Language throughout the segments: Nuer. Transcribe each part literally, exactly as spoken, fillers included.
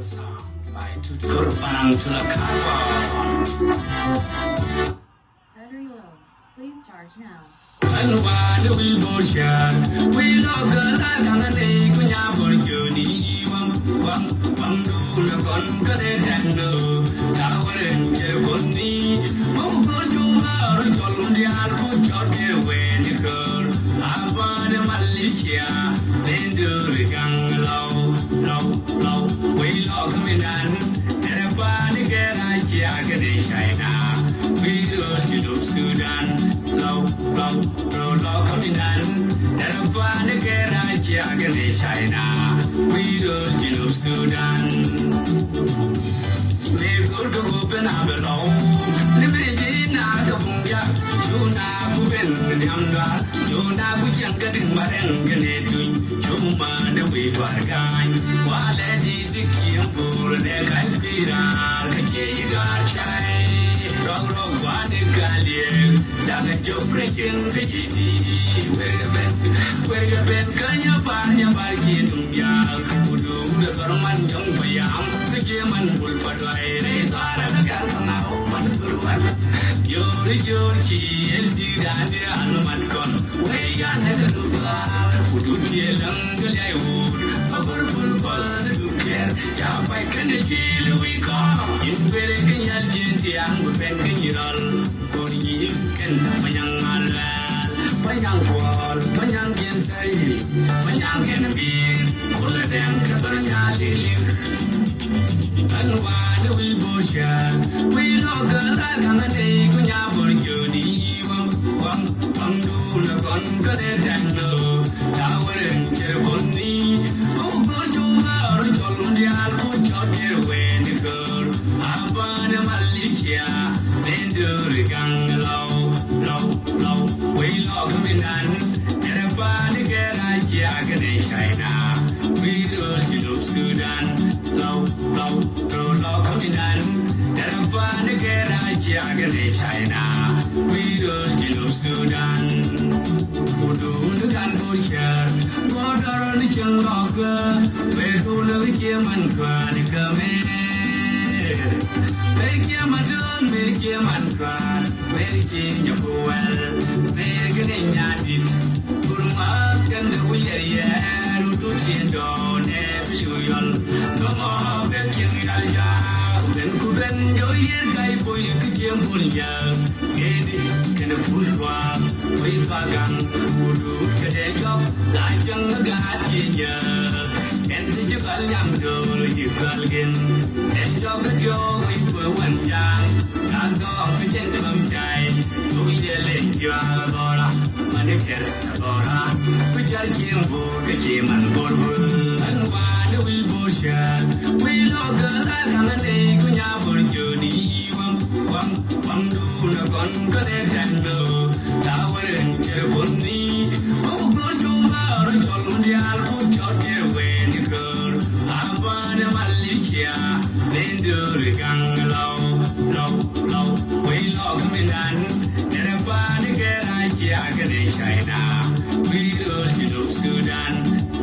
Better low. Please charge now. Ɛn wa̱a̱ ni wi̱i̱ bo̱o̱r cäät wi̱i̱ lɔ̱k kɛ la da̱ŋ ni ku nyaa bo̱o̱r jiöni waŋ waŋ waŋ duun ɛ kɔn kä dee tɛŋ ni ɣöö da̱a̱ wärɛ cɛ kɔn ni mɔk go̱o̱r cu ŋa̱r cɔl wun diaal ku cɔl kɛ wee ni köör a ba̱a̱n ɛ Malaysia. Dee döör gaŋ lɔw lɔw lɔw wei lɔk mi nan. Dee ba̱a̱n kɛ Russia kɛ dee China. Wi̱i̱ röör Junub Sudan. Lɔw lɔw lɔw lɔk mi nan. Dee ba̱a̱n kɛ Russia kɛ dee China. Wi̱i̱ röör Junub Sudan. Mëë go̱o̱r kɛ ɣöö ben a bɛ lɔw ni mëë ji̱ na kɛ buŋ diaal. Cu na ku ben kɛ diam duaar cu na ku cieŋ kɛ diŋ ba rɛŋ kɛ nɛ tuny. Cu ma ni wi̱i̱ duaar ga̱a̱ny walɛ di̱t di kiɛŋ go̱o̱r nɛ ka̱c pi̱i̱ raar kɛ cie yi ga̱a̱r cay. Rɔk rɔk gua̱a̱n ni ga̱a̱l yieek da̱ŋ ɛ jɔk rɛ cieŋ kɛ ji̱ ti. Wek ɛ ben wek ɛ ben kä nyabar nyabar cie duŋ jaak. Ku duun ɛ thɔr man jɔŋ payam kä cie man bul pa duay rɛy thɔarɛ kä gal pa ŋaw man thur wan. Jor jor ci el ti dan di an man kɔn. Wey yan ɛ kä dugar ku dut cie läŋ kä liay wur. Pa bur bul kɔl kä dut kiɛr ya pay kɛn ɛ ci li wi̱i̱ kɔn. In wele kä nyal ji̱n tiaŋ bi pɛn kä nyi rɔl. Kor nyis kɛn Panyaŋ Maluɛl, Panyaŋ Kuɔl, Panyaŋ Kiɛn Thɛy, Panyaŋ Kiɛn Bi̱i̱r, Kulɛ Dɛŋ kɛ Thor Nyalilik. Ɛn wa̱a̱ ni wi̱i̱ bo̱o̱r cäät wi̱i̱ lɔk kɛ la gaŋ ni ku nyaa bo̱o̱r jiöni waŋ waŋ waŋ duun ɛ kɔn kä dee tɛŋ ni ɣöö da̱a̱ wärɛ cɛ kɔn ni. Mɔk go̱o̱r cu ŋa̱r cɔl wun diaal ku cɔl kɛ wee ni köör. A ba̱a̱n ɛ Malaysia. Dee döör gaŋ lɔw lɔw lɔw wei lɔk mi nan. Dee ba̱a̱n kɛ Russia kɛ dee China. Wi̱i̱ röör Junub Sudan. Lɔw lɔw lɔw lɔk mi nan. Dee ba̱a̱n kɛ Russia kɛ dee China. Wi̱i̱ röör Junub Sudan. Ku duun di kan go̱o̱r cäär go̱o̱r dɔrɔ ni cieŋ lɔk. Wee duun ni wi̱i̱ cie man kɔaar ni kä mëë. Mëë kiɛ ma döön mëë kiɛ man kɔaar mëë kiɛ nyɔk wɛl. Mëë kɛ ni nyaadit kur ŋa̱th kɛn dee ku yɛr yɛr wut wut ciɛ dɔɔnɛ bi yuyɔl. Dɔmɔ bɛ kiɛn yal jaak ben ku ben jɔw yier kay boy ki ciɛ bul nyäk. Ëëdi kɛnɛ pul duaar wec ba gaŋ. Kudu kɛ dee jɔk la jäŋ mi gaat ci nyääk. Ɛn ti ci kɔl nyam do̱r ci kɔl gin. Ɛn jɔk kɛ tiɔɔk wec kuɛ wän jaŋ. Dak dɔɔk kɛ jɛn käm jay. Thok yɛl ɛn juaak agɔra mani kɛr agɔra. Ku car cieŋ bo̱o̱r kɛ ci man bo̱r bo̱r. Ɛn wa̱a̱ ni wi̱i̱ bo̱o̱r cäät wi̱i̱ lɔk kɛ la ka̱n ni ku nyaa bo̱r jiöni. Waŋ waŋ waŋ duun ɛ kɔn kä dee tɛn do̱. Da̱a̱ wärɛ cɛ kɔn ni. Waŋ go̱o̱r cu ŋa̱r cɔl wun diaal ku cɔl kɛ wee ni köör. A ba̱a̱n ɛ Malaysia. Dee döör gaŋ lɔw lɔw lɔw wei lɔk mi nan. Dee ba̱a̱n kɛ Russia kɛ dee China. Wi̱i̱ röör Junub Sudan.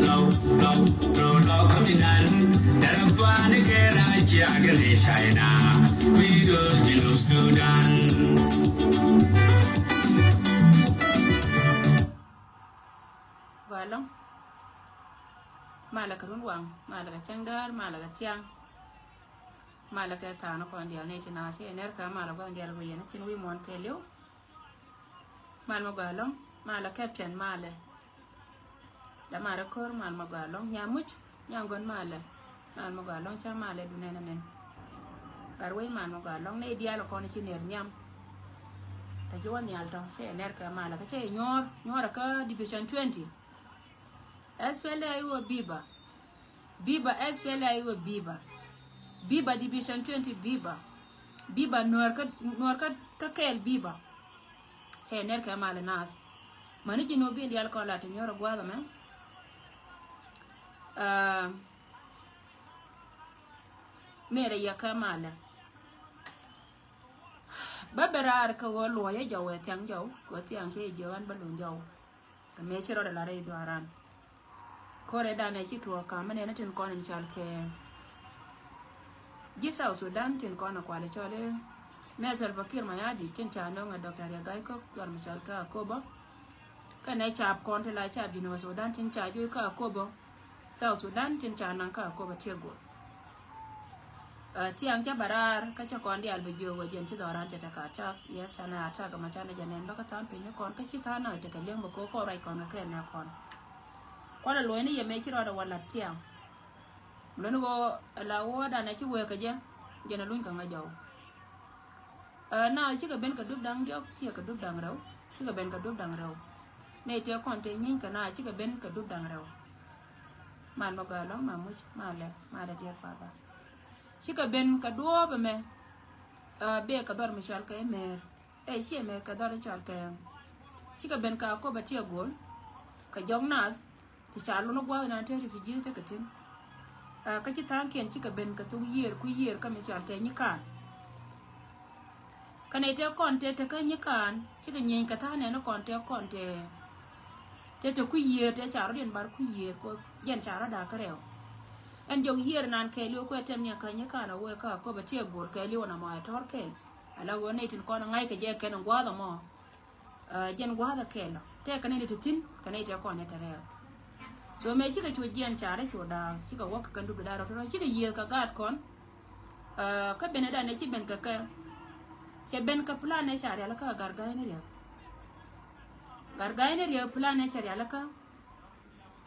Lɔw lɔw lɔw lɔk mi nan. Dee ba̱a̱n kɛ Russia kɛ dee China. Wi̱i̱ röör Junub Sudan. Gɔaa ɛlɔ̱ŋ. Malɛ kɛ run waŋ, malɛ kɛ cäŋ däär, malɛ kɛ thiaŋ. Malɛ kɛ tha̱a̱ŋ ni kɔn diaal ni ti naath ci ɛ nɛr kɛ malɛ gɔn diaal wi̱i̱ yɛn tin wi̱i̱ muɔ̱ɔ̱n kɛɛliw. Mal mi gɔaa ɛlɔ̱ŋ, malɛ captain, malɛ. Dämaari ko̱r, mal mi gɔaa ɛlɔ̱ŋ, nyamuc, nyaŋ gɔn malɛ. Mal mi gɔaa ɛlɔ̱ŋ, ca malɛ du nɛn ɛ nɛn. Gat wec mal mi gɔaa ɛlɔ̱ŋ, nɛy diaal kɔn ci nɛr nhiam. Tɛ ci wä nhial tɔ, cɛ yɛ nɛr kɛ malɛ, kä cɛ yɛ nyuɔ̱ɔ̱r, nyuɔ̱ɔ̱r ɛ kä division twenty. S P L A I O Viva. Viva S P L A I O Viva. Viva division twenty Viva. Viva Nuɔr kä, Nuɔr kä, kä kɛɛl Viva. Cɛ nɛr kɛ malɛ naath. Mäni ji̱n wä bin diaal kɔn la ti nyuɔr a gua̱a̱th ɛmɛ. Aa, nɛr a yɛ kɛ malɛ. Bä ben raar kä ɣöö luɔ̱c ɛ jɔw ɛ thiaŋ jɔw, kɛ ɣöö thiaŋ cɛ jiök ɣän bä luny jɔw. Kɛ mëë ci rɔɔdɛ lar rɛy dhuaaran. Ko̱rɛ danɛ ci tuɔɔk ka̱m mi nɛn tin kɔn in cɔal kɛ Ji̱ South Sudan tin kɔn a kualɛ cɔl i̱ nɛ Salva Kiir Mayardit tin ca nöŋ ɛ Doctor Riek Gai Kok dhɔr mi cɔl kä Akobo. Kɛnɛ caap kɔn ti la caap Jinub Sudan tin ca juɔc kä Akobo. South Sudan tin ca naŋ kä Akobo tiek guɔl. Ɛ, thiaŋ cä bɛ raar kä cä kɔn diaal bɛ jiök ɛ jɛn ci dhɔran cɛ tekɛ attack. Yes, canɛ attack ma canɛ jɛ nɛn bä kä tha̱a̱ŋ piny ni kɔn kä ci tha̱a̱ŋ naŋ tekɛ li̱eŋ bɛ kɛ kɔn ruac kɔn kɛ kɛn nɛ kɔn. Kualɛ luɔ̱c ni yɛ mëë ci rɔɔdɛ wä la̱t thiaŋ. Mɛ ni ɣöö la wä danɛ ci wee kɛ jɛ, jɛn a luny kɛ ŋäc jɔw. Ɛ, na cikɛ ben kɛ dup da̱ŋ diɔk, cikɛ kɛ dup da̱ŋ rɛw, cikɛ ben kɛ dup da̱ŋ rɛw. Nɛy tëë kɔn tëë nyieeny kɛ na cikɛ ben kɛ dup da̱ŋ rɛw. Man mɛ gɔaa lɔ̱ŋ, ma muc, ma lɛ, ma lɛ tiɛt patha. Cikɛ ben kɛ duɔɔp ɛmɛ, ɛ, bee kɛ dhɔr mi cɔal kɛ Mer. Ɛ, ciɛ Mer kɛ dhɔr cɔal kɛ. Cikɛ ben kɛ Akobo tiek guɔl, kɛ jɔk naath, ti ca lun gua̱a̱th inan te refugee tekɛ thi̱n. Ɛ, kä ci tha̱a̱ŋkiɛn cikɛ ben kɛ thok yiër ku yiër kä mi cɔal kɛ Nyikaan. Kä nɛy tëë kɔn tëë te kä Nyikaan, cikɛ nyieeny kɛ tha̱a̱ŋ nɛn kɔn tëë kɔn tëë, tëë te kui̱ yiër tëë ca rɔ̱diɛn bar kui̱ yiër kɛ jɛn ca rɔ̱ da̱a̱k kä rɛw. Ɛn jɔk yiër inan kɛɛliw kuɛ tɛm ni ɛ kä Nyikaan a wee kä Akobo tiek guɔl kɛɛliw ɛn a mɔ ɛ tɔ̱r kɛɛl. Ala ɣöö nɛy tin kɔn ɛ ŋa̱ckɛ jɛ kɛn in gua̱a̱th ɛmɔ. Ɛ, jɛn gua̱a̱th ɛ kɛɛl ɔ tɛk kɛ nɛy ti thi̱n kɛ nɛy tɛk kɔn ɛ te rɛɛk. So mëë cikɛ cu jiɛn carɛ cu da̱a̱k, cikɛ wäk kɛ kɛn dup da̱a̱k rɔ tɔ̱, cikɛ yiëëth kɛ gaat kɔn. Ɛ, kä ben ɛ danɛ ci ben kɛ kɛ, cɛ ben kɛ plan ɛ ca rialikä Gatgaany ni Riek. Gatgaany ni Riek plan ɛ cɛ rialikä.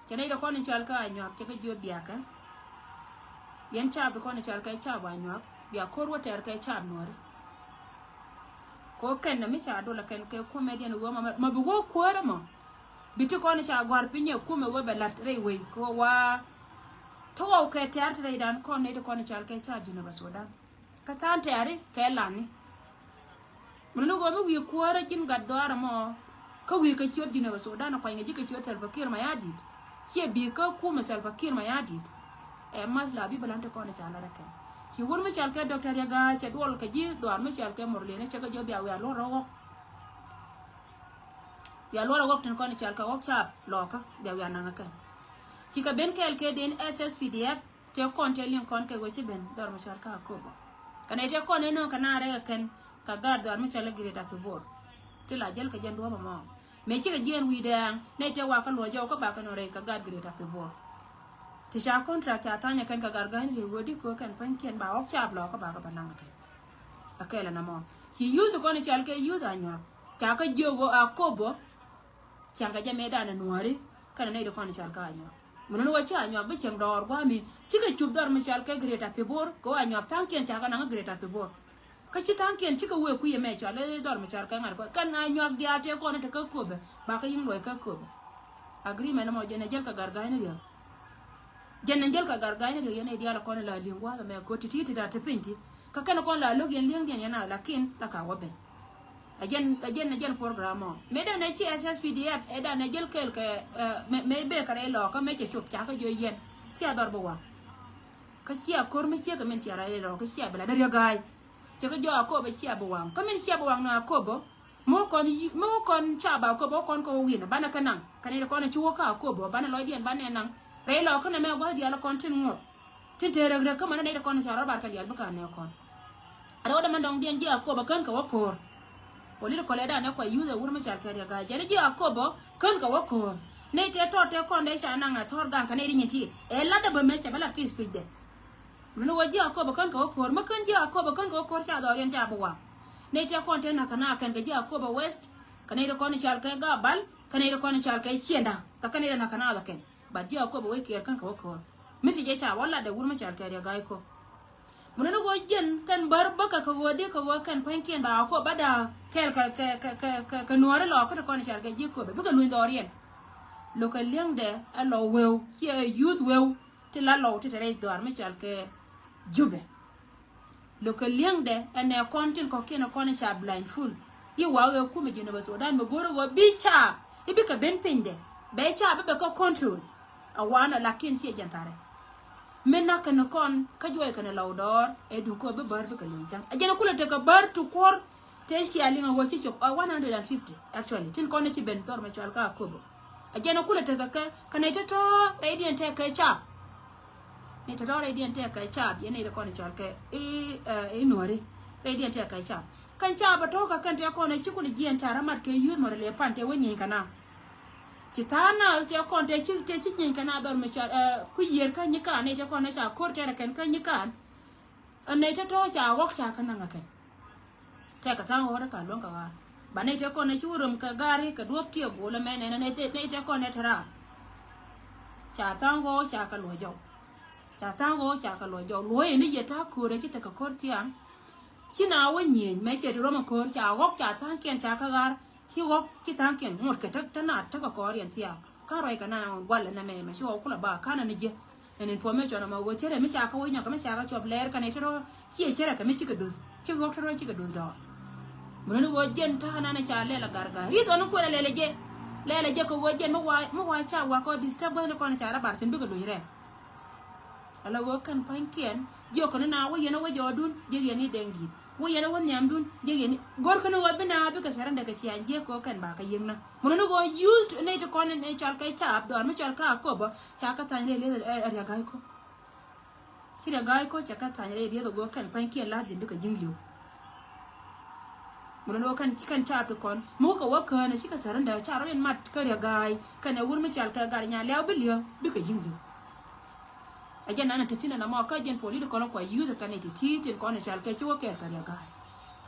Cɛ nɛy ti kɔn in cɔal kɛ Anyuak cɛ kɛ jiök biakɛ. Yɛn caap ti kɔn in cɔal kɛ caap Anyuak bia ko̱r wä tɛɛr kɛ caap Nuɔri. Ko kɛn na mi ca dol a kɛn kɛ kumɛ diɛn wä ma, ma bi wä kuäärä mɔ. Bi ti kɔn in ca gɔ̱a̱r piny ɛ kumɛ wä bɛ la̱t rɛy wei kɛ wä wa. Ti wä kɛ tɛɛr ti rɛy dan kɔn nɛy ti kɔn in cɔal kɛ caap Jinub Sudan. Kä tha̱a̱ŋ tɛ̈ri kɛ lani. Mën ni ɣöö mi wi̱i̱ kuäärä ji̱n gat dhɔaarä mɔ. Kä wi̱i̱ kɛ ciöt Jinub Sudan kuany kɛ ji̱ kɛ ciöt Salva Kiir Mayardit. Ciɛ bi̱i̱ kä kumɛ Salva Kiir Mayardit. Ɛ math la bi bä lan ti kɔn i̱ ca lat ɛ kɛn. Ci wun mi cɔal kɛ Doctor Riek Gai cɛ duɔl kɛ ji̱ dhɔaar mi cɔal kɛ Murle ni cɛ kɛ jiök bia wiaa luɔr rɔ ɣɔk. Bia luɔr rɔ ɣɔk tin kɔn i̱ cɔal kɛ ɣɔk caap lɔɔkä bia wiaa naŋ ɛ kɛn. Ci kɛ ben kɛɛl kɛ den S S P D F. Tëë kɔn tëë liŋ kɔn kɛ ɣöö ci ben dhɔr mi cɔal kä Akobo. Kɛ nɛy tëë kɔn ënɔ kɛ na rɛk kɛ kɛn kɛ gaat dhɔr mi cɔal i̱ Greater Pibor. Ti la jäl kɛ jɛn duɔ̱ɔ̱p ɛmɔ. Mëë cikɛ jiɛɛn wi̱i̱ dɛɛŋ nɛy tëë wa kä luɔc jɔw kä bakɛ nɔ rɛy kɛ gaat Greater Pibor. Ti ca contract ca tha̱a̱ny ɛ kɛn kɛ Gatgaany Riek ɣöö di köö kɛn pua̱nykiɛn ba ɣɔk caap lɔ kä bakɛ bä naŋ ɛ kɛn. Ɛ kɛl ɛn ɛmɔ ci youth kɔn cɔal kɛ youth Anyuak ca kä jiök ɣöö Akobo. Ciaŋ kɛ jɛ mëëdan ɛ Nuääri kɛnɛ nɛy ti kɔn cɔal kɛ Anyuak. Mën ni wä ci Anyuak bi cieŋ dɔɔr gua̱a̱mi cikɛ cup dhɔr mi cɔal kɛ Greater Pibor kɛ wä Anyuak tha̱a̱ŋkiɛn ca kɛ naŋ Greater Pibor. Kä ci tha̱a̱ŋkiɛn cikɛ wee kui̱ ɛmɛ cɔal i̱ dhɔr mi cɔal kɛ ŋa̱t kɔn kɛn Anyuak diaal tëë kɔn tekɛ Köpɛ bakɛ yi̱ŋ luɔc kɛ Köpɛ. Agreement ɛmɔ jɛn ɛ jäl kɛ Gatgaany Riek. Jɛn ɛ jäl kɛ Gatgaany Riek yɛn ɛ diaal kɔn la li̱eŋ gua̱a̱th ɛmɛ kɛ ɣöö ti̱ti̱ ti da̱t ti piny ti kä kɛn kɔn la lo̱k yɛn li̱eŋdiɛn yɛn a lakin la ka wä ben. A jɛn, a jɛn, a jɛn program ɔ. Mëë dan a ci S S P D F, ɛ dan a jäl kɛɛl kɛ, ɛ, mëë, mëë bek kɛ rɛy lɔɔkä mëë cɛ cop ca kä jiök yɛn. Cia dhɔr bi waŋ. Kä cia ko̱r mi ciek kɛ min cia rɛy lɔɔkä cia bi la dee Riek Gai. Cɛ kä jiök Akobo cia bi waŋ. Kä min cia bi waŋ ni Akobo. Mi wä kɔn yi, mi wä kɔn ca ba Akobo, wä kɔn kɛ wä wi̱n. Banɛ kɛ naŋ. Kɛ nɛy ti kɔn ci wä kä Akobo. Banɛ lɔcdiɛn banɛ naŋ. Rɛy lɔɔkä nɛ mɛ gua̱th diaal kɔn tin ŋuɔ̱t. Tin te rek rek kä män nɛy ti kɔn ca rɔ bar kɛn diaal bi ka nɛ kɔn. A rɛw dämän dɔŋdiɛn ji̱ Akobo kän kɛ wä ko̱o̱r. Political ɛ dan ɛ kua youth ɛ wur mi cal kɛ riɛk ga̱a̱c jɛn ji̱ Akobo kän kɛ wä ko̱o̱r. Nɛy tëë tɔt tëë kɔn dee ca naŋ ɛ thɔr gaŋ kɛ nɛy ti nyin ti ɛ lat dee bä mëë cɛ bä lat kɛ speech dɛ. Män ni wä ji̱ Akobo kän kɛ wä ko̱o̱r, mi kän ji̱ Akobo kän kɛ wä ko̱o̱r ca dhɔriɛn ca bi waŋ. Nɛy tëë kɔn tëë na̱k kɛ na kɛn kɛ ji̱ Akobo West, kɛ nɛy ti kɔn cal kɛ Gabal, kɛ nɛy ti kɔn cal kɛ Cienda, kɛ kɛn nɛy ti na̱k kɛ na dhɔ kɛn. But ji̱ Akobo wec kiɛɛr kän kɛ wä ko̱o̱r. Mi ci jɛ ca wä lat dee wur mi cal kɛ riɛk ga̱a̱c ko̱o̱r. Mën ni ɣöö jiɛn kɛn bär bäkɛ kɛ ɣöö di kɛ ɣöö kɛn pua̱nykiɛn ba Akobo bä da̱a̱k kɛɛl kɛ, kɛ, kɛ, kɛ, kɛ, kɛ Nuääri lɔɔkä ti kɔn cal kɛ ji̱ Akobo bikɛ luny dhɔriɛn. Lo̱kɛ li̱eŋdɛ ɛ lɔw weu ciɛ youth weu ti la lɔw ti te rɛy dhɔaar mi cal kɛ Jubɛ. Lo̱kɛ li̱eŋdɛ ɛnɛ kɔn tin kɔ̱kiɛn kɔn ca blindfold. I̱ wa̱a̱ ɣöö kumɛ Jinub Sudan mi go̱o̱rä ɣöö bi ca i̱ bikɛ ben pinydɛ bɛ ca bä bɛ kä control. A wanɔ lakin ciɛ jɛn tharɛ. Mi nak kɛn kɔn kä juɔc kɛn lɔw dɔɔr ɛ duŋ kɛ bi bär bikɛ luny cäŋ. A jɛn kulɛ tekɛ bär ti kuɔr tëë cia liŋ a ɣöö ci cop a one hundred and fifty actually tin kɔn ci ben dhɔr mi cɔal kä Akobo. A jɛn kulɛ tekɛ kɛ kɛ nɛy tɔ̱tɔ̱ rɛydiɛn tëë kɛ cap. Ni tɔ̱tɔ̱ rɛydiɛn tɛk kɛ caap yɛn nɛy ti kɔn cɔal kɛ i̱, eh, i̱ Nuääri. Rɛydiɛn tɛk kɛ caap. Kɛn caap a to̱k kɛ kɛn tɛk kɔn ci kul jiɛn ca rɔ mat kɛ youth mɔr lɛ pan tɛ wä nyieny kɛ na. Ci tha̱a̱ŋ na tɛk kɔn tɛ ci, tɛ ci nyieny kɛ na dhɔr mi cɔal, eh, ku yiër kä nyikan nɛy tɛk kɔn ca ko̱r tɛrɛ kɛn kä nyikan. Ɛ nɛy tɔ̱tɔ̱ ca ɣɔk ca kä naŋ ɛ kɛn. Tɛkɛ tha̱a̱ŋ ɣɔ̱ɔ̱t ɛ ka luäŋ kɛ ɣaar. Ba nɛy tɛk kɔn ɛ ci wä röm kɛ gaari kɛ duɔ̱ɔ̱p tiɛɛk go̱o̱lä mɛ nɛn ɛ nɛy tɛk kɔn ɛ te raar. Ca tha̱a̱ŋ ɣɔ̱ɔ̱t ca kɛ luɔ̱c jɔw. Ca tha̱a̱ŋ ɣɔ̱ɔ̱t ca kɛ luɔ̱c jɔw. Luɔ̱c ɛn i̱ yɛ ta̱a̱ köör ɛ ci tekɛ ko̱r thia̱a̱ŋ. Ci na wä nyieny mɛ cɛ ti rɔm ɛ köör ca ɣɔ̱k ca tha̱a̱ŋkiɛn ca kä ɣaar. Ci ɣɔ̱k ci tha̱a̱ŋkiɛn ŋot kɛ te, te na tekɛ kɔɔriɛn thia̱a̱ŋ. Kä ruac kɛ na gualɛ nɛ mɛ mɛ ci ɣɔ̱k kulɛ ba ka̱n ɛn i̱ jiɛ. Ɛn information ɛmɔ ɣöö cärɛ mi ca kä wä nyɔk kɛ mi ca kä cuɔp lɛɛr kɛnɛ cärɛ ciɛ cärɛ kɛ mi cikɛ duth. Cikɛ ɣɔ̱k tärɛ cikɛ duth dɔɔr. Mun ni ɣöö jɛn ta̱a̱ nanɛ ca lɛl a gargar. Reason ni kuɛlɛ lɛl a jɛ. Lɛl a jɛ kɛ ɣöö jɛn mi wa, mi wa ca wa kɔ disturb ni kɔn ca rɛ bar thi̱n bikɛ luny rɛ. Ala ɣöö kɛn pa̱nykiɛn jiök kɛ ni na wä yɛn a wä jɔɔdun jiök yɛn i̱ dɛŋ di̱i̱t. Wä yɛn a wä nhiamdun jiök yɛn i̱ go̱r kɛ ni ɣöö bi na bikɛ surrender kɛ ciaŋ jiɛk kɛ ɣöö kɛn ba kɛ yiëk na. Mun ni ɣöö used nɛy ti kɔn ni cɔal kɛ caap dhɔr mi cɔal kɛ Akobo ca kɛ thany rɛy lieth ɛ, ɛ, ɛ riak ga̱a̱c kɔ. Ci riak ga̱a̱c kɔ ca kɛ thany rɛy lieth ɛ ɣöö kɛn pa̱nykiɛn la̱th jɛ bikɛ yi̱ŋ li̱w. Mun ni ɣöö kɛn, kɛn caap ti kɔn mi wä kɛ wä kään ɛ cikɛ surrender ca rɔ in mat kä riak ga̱a̱c kɛn ɛ wur mi cɔal kɛ gat nya lɛw bi li̱w bikɛ yi̱ŋ li̱w. Ɛ jɛn nanɛ te thi̱n ɛn ɛmɔ kä jɛn political kua youth kɛn ɛ ti ti tin kɔn ɛ cɔal kɛ ci wä kɛɛl kɛ riak ga̱a̱c.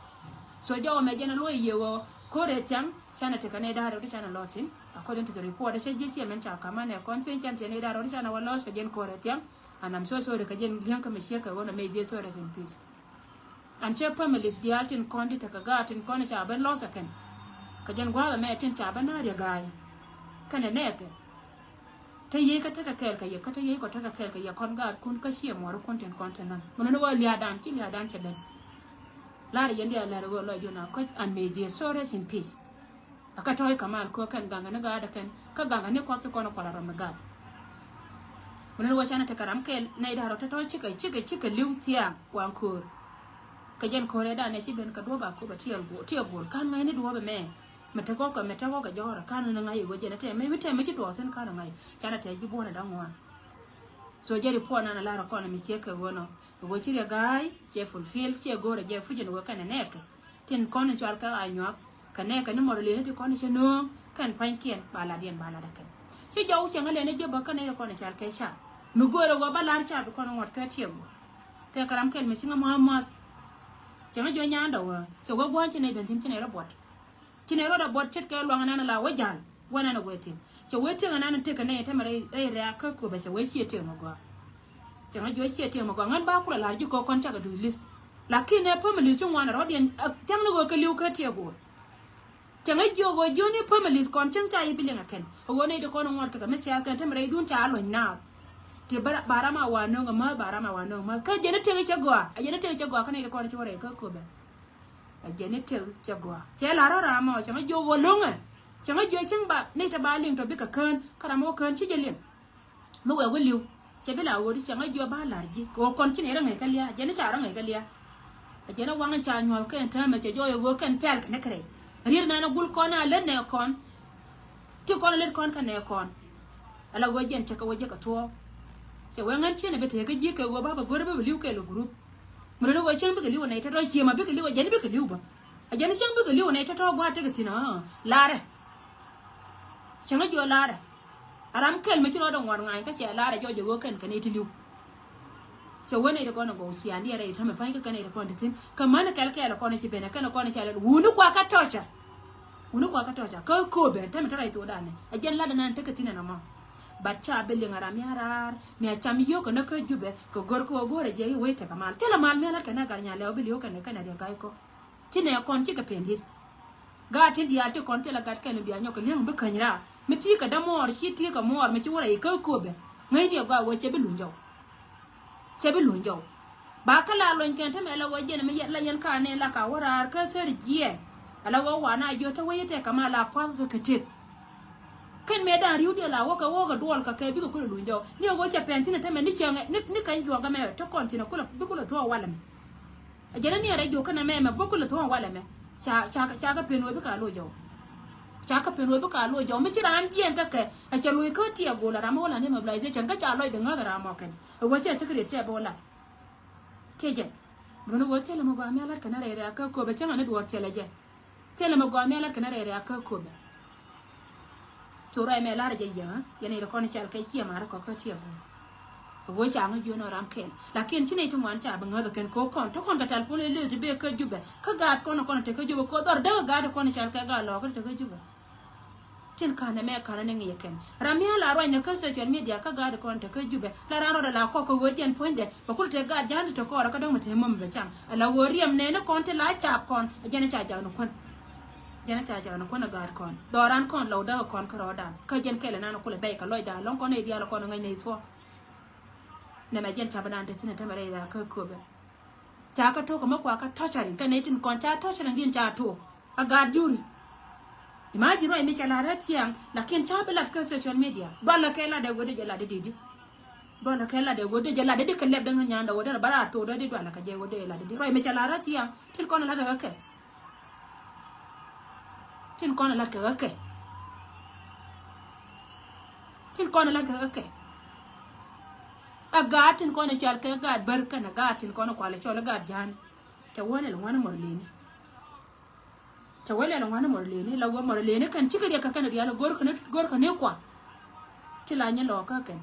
So jɔwä mɛ jɛn ɛ luɔc yie ɣöö ko̱r ɛ thiaŋ canɛ tekɛ nɛy da̱a̱r rɛw ti canɛ lɔ thi̱n. According to the report ɛ cä ji̱ ciɛ mɛn ca ka̱m anɛ kɔn piny can tiɛ nɛy da̱a̱r rɛw ti canɛ wä lost kɛ jɛn ko̱r ɛ thiaŋ. And I'm so sorry kɛ jɛn li̱eŋ kä mi ciek kɛ ɣöö na may their soul rest in peace. And cɛ families diaal tin kɔn ti tekɛ gaat tin kɔn ca ben lost ɛ kɛn. Kɛ jɛn gua̱a̱th ɛmɛ tin ca ben na riak ga̱a̱c. Kɛnɛ nɛɛkɛ. Te yiey kä tekɛ kɛɛl kɛ yɛ, kä te yiey kɔ tekɛ kɛɛl kɛ yɛ kɔn gaatkun kä ciɛ muɔrikun tin kɔn te naŋ. Mun ni ɣöö lia̱a̱dan, ci lia̱a̱dan cɛ ben. La̱rä yɛn diaal lɛr ɣöö lɔcdun a kɔc and may their soul rest in peace. A kä tɔ̱ɔ̱c kɛ mal kɛ ɣöö kɛn gaŋkɛ ni gaatdɛ kɛn, kä gaŋkɛ ni kuak ti kɔn kual a rɔm ni gaat. Mun ni ɣöö canɛ tekɛ ram kɛɛl nɛy da̱rä tɔ̱tɔ̱ cikɛ, cikɛ, cikɛ li̱w thia̱a̱ŋ waŋ köör. Kɛ jɛn köör ɛ danɛ ci ben kɛ duɔ̱ɔ̱p a köp a tiɛɛl guɔ̱ɔ̱r, tiɛɛl guɔ̱ɔ̱r ka̱n ŋa̱cni duɔ̱ɔ̱p ɛmɛ. Mi te kɔk kɛ, mi te kɔk kɛ jɔɔrɛ ka̱n ni ŋa̱c i̱ ɣöö jɛn ɛ tɛmɛ, mi tɛmɛ ci tuɔɔk thi̱n ka̱n ŋa̱c. Canɛ tɛɛ ji̱ buɔ̱n ɛ da̱ŋ ŋuan. So jɛ report nan a lar a kɔn mi ciek kɛ ɣöö nɔ. Ɣöö ci riak ga̱a̱c, ciɛ fulfill, ciɛ go̱o̱rɛ jɛ fucin ɣöö kɛn ɛ nɛɛkɛ. Tin kɔn in cual kɛ a nyuak, kɛ nɛɛkɛ ni mɔr leni ti kɔn in cɛ nööŋ, kɛn pa̱nykiɛn, ba lat yɛn ba lat ɛ kɛn. Ci jɔw cieŋ a leni jɛ bä kɛn in kɔn in cual kɛ ca. Mi go̱o̱rɛ ɣöö ba lar ca bi kɔn in ŋuɔt kɛ tiɛɛk ɣöö. Tɛk kɛ ram kɛl mi ci ŋä mua̱a̱ mua̱th. Cɛ ŋä jiɔ nyaandä wä cɛ wä gua̱a̱n ci nɛy ben thi̱n ci nɛy rɔ buɔt. Ci nɛy rɔ buɔt ce̱tkɛ luaŋ ɛnan la wä ja̱l wä ɛnan ɛ wee thi̱n. Cɛ wee tieŋ ɛnan tekɛ nɛy tɛmɛ rɛy, rɛy rɛ̈ɛ̈k kä köpɛ cɛ wee ciɛ tieŋ mi gɔaa. Cɛ ŋä jiɔ ciɛ tieŋ mi gɔaa ŋän ba kulɛ la̱r ji̱ kɔ kɔn cakɛ duth li̱th. Lakin ɛ families ci ŋuan ɛ rɔ̱diɛn, ɛ, thiaŋni ɣöö kɛ li̱w kä tiɛɛk ɣöö. Cɛ ŋä jiök ɣöö jiöni families kɔn cäŋ ca yi bi liŋ ɛ kɛn. Ɛ ɣöö nɛy ti kɔn ɛ ŋuɔt kɛ kɛ mi siath kɛn tɛmɛ rɛydun ca luɔ̱ny naath. Ti ba, ba ram a wa nöŋ ɛ mäth, ba ram a wa nöŋ ɛ mäth. Kä jɛn ɛ tëk cɛ gɔaa, ɛ jɛn ɛ tëk cɛ gɔaa kä nɛy ti kɔn ci wä rɛy kä köpɛ. Ɛ jɛn ɛ tëk cɛ gɔaa. Cɛ la̱r ɛ ram ɔ, cɛ ŋä jiök ɣöö lo̱ŋɛ. Cɛ ŋä jiök cäŋ ba, nɛy ti ba liŋ tɔ bikɛ kään, kä ram ɔ kään ci jɛ liŋ. Mi wɛɛk wä li̱w cɛ bi la ɣöödi cɛ ŋäc jiɔ ba la̱r ji̱ kɛ ɣöö kɔn ci nɛy rɔ ŋäc kä lia̱a̱, jɛn i̱ ca rɔ ŋäc kä lia̱a̱. Ɛ jɛn i̱ waŋ i̱ ca nyuɔ̱th kɛn täämɛ cɛ jɔɔc ɛ ɣöö kɛn pɛl kɛn i̱ kɛ rɛy. Riet nan ɛ gul kɔn a lät nɛ kɔn. Ti kɔn a lät kɔn kɛ nɛ kɔn. Ala ɣöö jɛn cɛ kɛ wä jiɛ kɛ thuɔɔk. Cɛ wee ŋän ciɛn ɛ bi tëë kä ji̱ kɛ ɣöö ba bɛ go̱r ɛ bä bi li̱w kɛɛl ɛ gurup. Mi rɔ ni ɣöö cäŋ bikɛ li̱w ɛ nɛy tɔ̱tɔ̱ ciëmä bikɛ li̱w ɛ jɛn bikɛ li̱w bä. Ɛ jɛn cäŋ bikɛ li̱w ɛ nɛy tɔ̱tɔ̱ gua̱a̱th tekɛ thi̱n ɣä la̱rɛ. Cäŋ ɛ jiɔ la̱rɛ. A ram kɛl mi ci rɔɔdɛ ŋuɔ̱t ŋa̱a̱ny kä cɛ la̱rɛ jɔɔc ɛ ɣöö kɛn kɛ nɛy ti li̱w. Cɛ wee nɛy ti kɔn ɛ gɔw ciaaŋ diɛɛr rɛy täämɛ pa̱ny kä kɛn nɛy ti kɔn ti thi̱n. Kä män kɛl kɛɛl kɔn ci ben ɛ kɛn kɔn cɛ lɛl wuni kuakä tɔ̱cä. Wuni kuakä tɔ̱cä kä kööbɛ täämɛ te rɛy thokdan ɛ. Ɛ jɛn latdɛ nan tekɛ thi̱n ɛn ɛmɔ. But ca bi liŋ a ram mi a raar mi a cam yio̱k kɛ näk kä Jubɛ kɛ go̱r kɛ ɣöö go̱o̱rɛ jɛ i̱ wec tekɛ mal. Thilɛ mal mi a lat kɛn a gat nya lɛw bi li̱w kɛn kɛn a riɛk ga̱a̱c kɔ. Ci nɛ kɔn cikɛ pen di̱th. Gaat tin diaal ti kɔn thilɛ gat kɛn mi bia nyɔk kɛ li̱eŋ bi käny raar. Mi ti kɛ dämuɔɔr ci ti kɛ muɔɔr mi ci wä rɛy kä kööbɛ. Ŋäcni ɛ gɔaa ɣöö cɛ bi luny jɔw. Cɛ bi luny jɔw. Ba kä la luɔ̱ny kɛn te mɛ la ɣöö jɛn mi la yɛn ka nɛ la ka wä raar kä thäri jiɛɛn. Ala ɣöö wan a jiö te wec i̱ tɛk kɛ ma la pua̱th kɛ kɛ tëk. Kɛn mɛ da̱ŋ ri̱w diɛ la wä kɛ wä kɛ duɔl kɛ kɛ bikɛ kulɛ luny jɔw. Ni ɣöö cɛ pɛn thi̱n te mɛ ni cäŋ ni, ni kɛn juɔk ɛmɛ te kɔn thi̱n kulɛ, bi kulɛ thuɔ̱ɔ̱k walɛ mɛ. A jɛn ni rɛ jiök kɛn ɛmɛ mɛ bä kulɛ thuɔ̱ɔ̱k walɛ mɛ. Ca, ca, ca kɛ pen wee bikɛ a lo̱c jɔw. Ca kɛ pen wee bi ka luɔc jɔw mi ci raan jiɛn kä kɛ. Ɛ cɛ luɔc kä tiɛ gol a ram mi wä la ni mobilization kä ca lɔc di ŋäth a ram mɔ kɛn. Ɛ wee cɛ secret cɛ bi wä la. Tiɛ jɛn. Bini wee thilɛ mi gɔaa mi a lat kɛn a rɛy rɛy a kä köpɛ cäŋ a ni duɔɔr thilɛ jɛ. Thilɛ mi gɔaa mi a lat kɛn a rɛy rɛy a kä köpɛ. So ruac mɛ lar jɛ yäŋä yɛn i̱ kɔn cal kɛ ciɛ marä kɔ kä tiɛ bun. Kɛ ɣöö ca ŋä jiön ɔ ram kɛl. Lakin ci nɛy ti ŋuan ca bi ŋäth kɛn kɛ kɔn te kɔn kɛ telephone i̱ lith ti bee kä Jubɛ. Kä gaat kɔn kɔn te kä Jubɛ kɛ dhɔr dee gaat kɔn cal kɛ gaat lɔɔk te kä Jubɛ. Tin kanɛ mɛ kanɛ ni ŋi̱i̱ kɛn ram mi a la ruacnɛ kä social media kä gaat kɔn te kä Jubɛ. La ran rɔdɛ la kɔk kɛ ɣöö jɛn puɔ̱nydɛ bɛ kul te gaat ja̱a̱n ti te kɔɔrɛ kä dɔ̱ŋ mi te mom bɛ cam. Ala ɣöö riɛm nɛɛni kɔn ti la cap kɔn ɛ jɛn ca jak ni kuän. Jɛn ca jak ni kuän ɛ gaat kɔn dhɔran kɔn lɔw däk kɔn kä rɔɔdan kä jɛn kɛlɛ nan kulɛ bɛy kɛ lɔcdan lɔŋ kɔn ɛ diaal kɔn ŋäc nɛy thuɔ̱k. Nɛmɛ jɛn ca bi nan te thin ɛ tämɛ rɛy daa kä köpɛ. Ca kä tok ɛ mä kua kä tɔcariŋ kä nɛy tin kɔn ca tɔcariŋ din ca tok a gaat juri. Imagine ruac mi ca lat rɛ thiaŋ lakin ca bi lat kä social media dualä kɛ lat ɛ wede jɛ lat di di di. Dualä kɛ lat ɛ wede jɛ lat di di kɛ lɛp däŋ nyan dɛ wede rɛ bä raar thok dɛ di dualä kɛ jɛ wede lat di di ruac mi ca lat rɛ thiaŋ tin kɔn ɛ lat ɛ kɛ. Tin kɔn ɛ lat kɛ ɣä kɛ. Tin kɔn ɛ lat kɛ ɣä kɛ. A gaat tin kɔn ɛ cɔal kɛ gaat bär kɛn a gaat tin kɔn ɛ kual ɛ cɔl ɛ gaat ja̱a̱n. Cɛ wä lɛl ŋuan ɛ mɔr leni. Cɛ wä lɛl ŋuan ɛ mɔr leni la wä mɔr leni kɛn cikɛ riɛk kɛ kɛn rial ɛ go̱r kɛn go̱r kɛn ni kua. Ti la nyɛ lɔɔk kä kɛn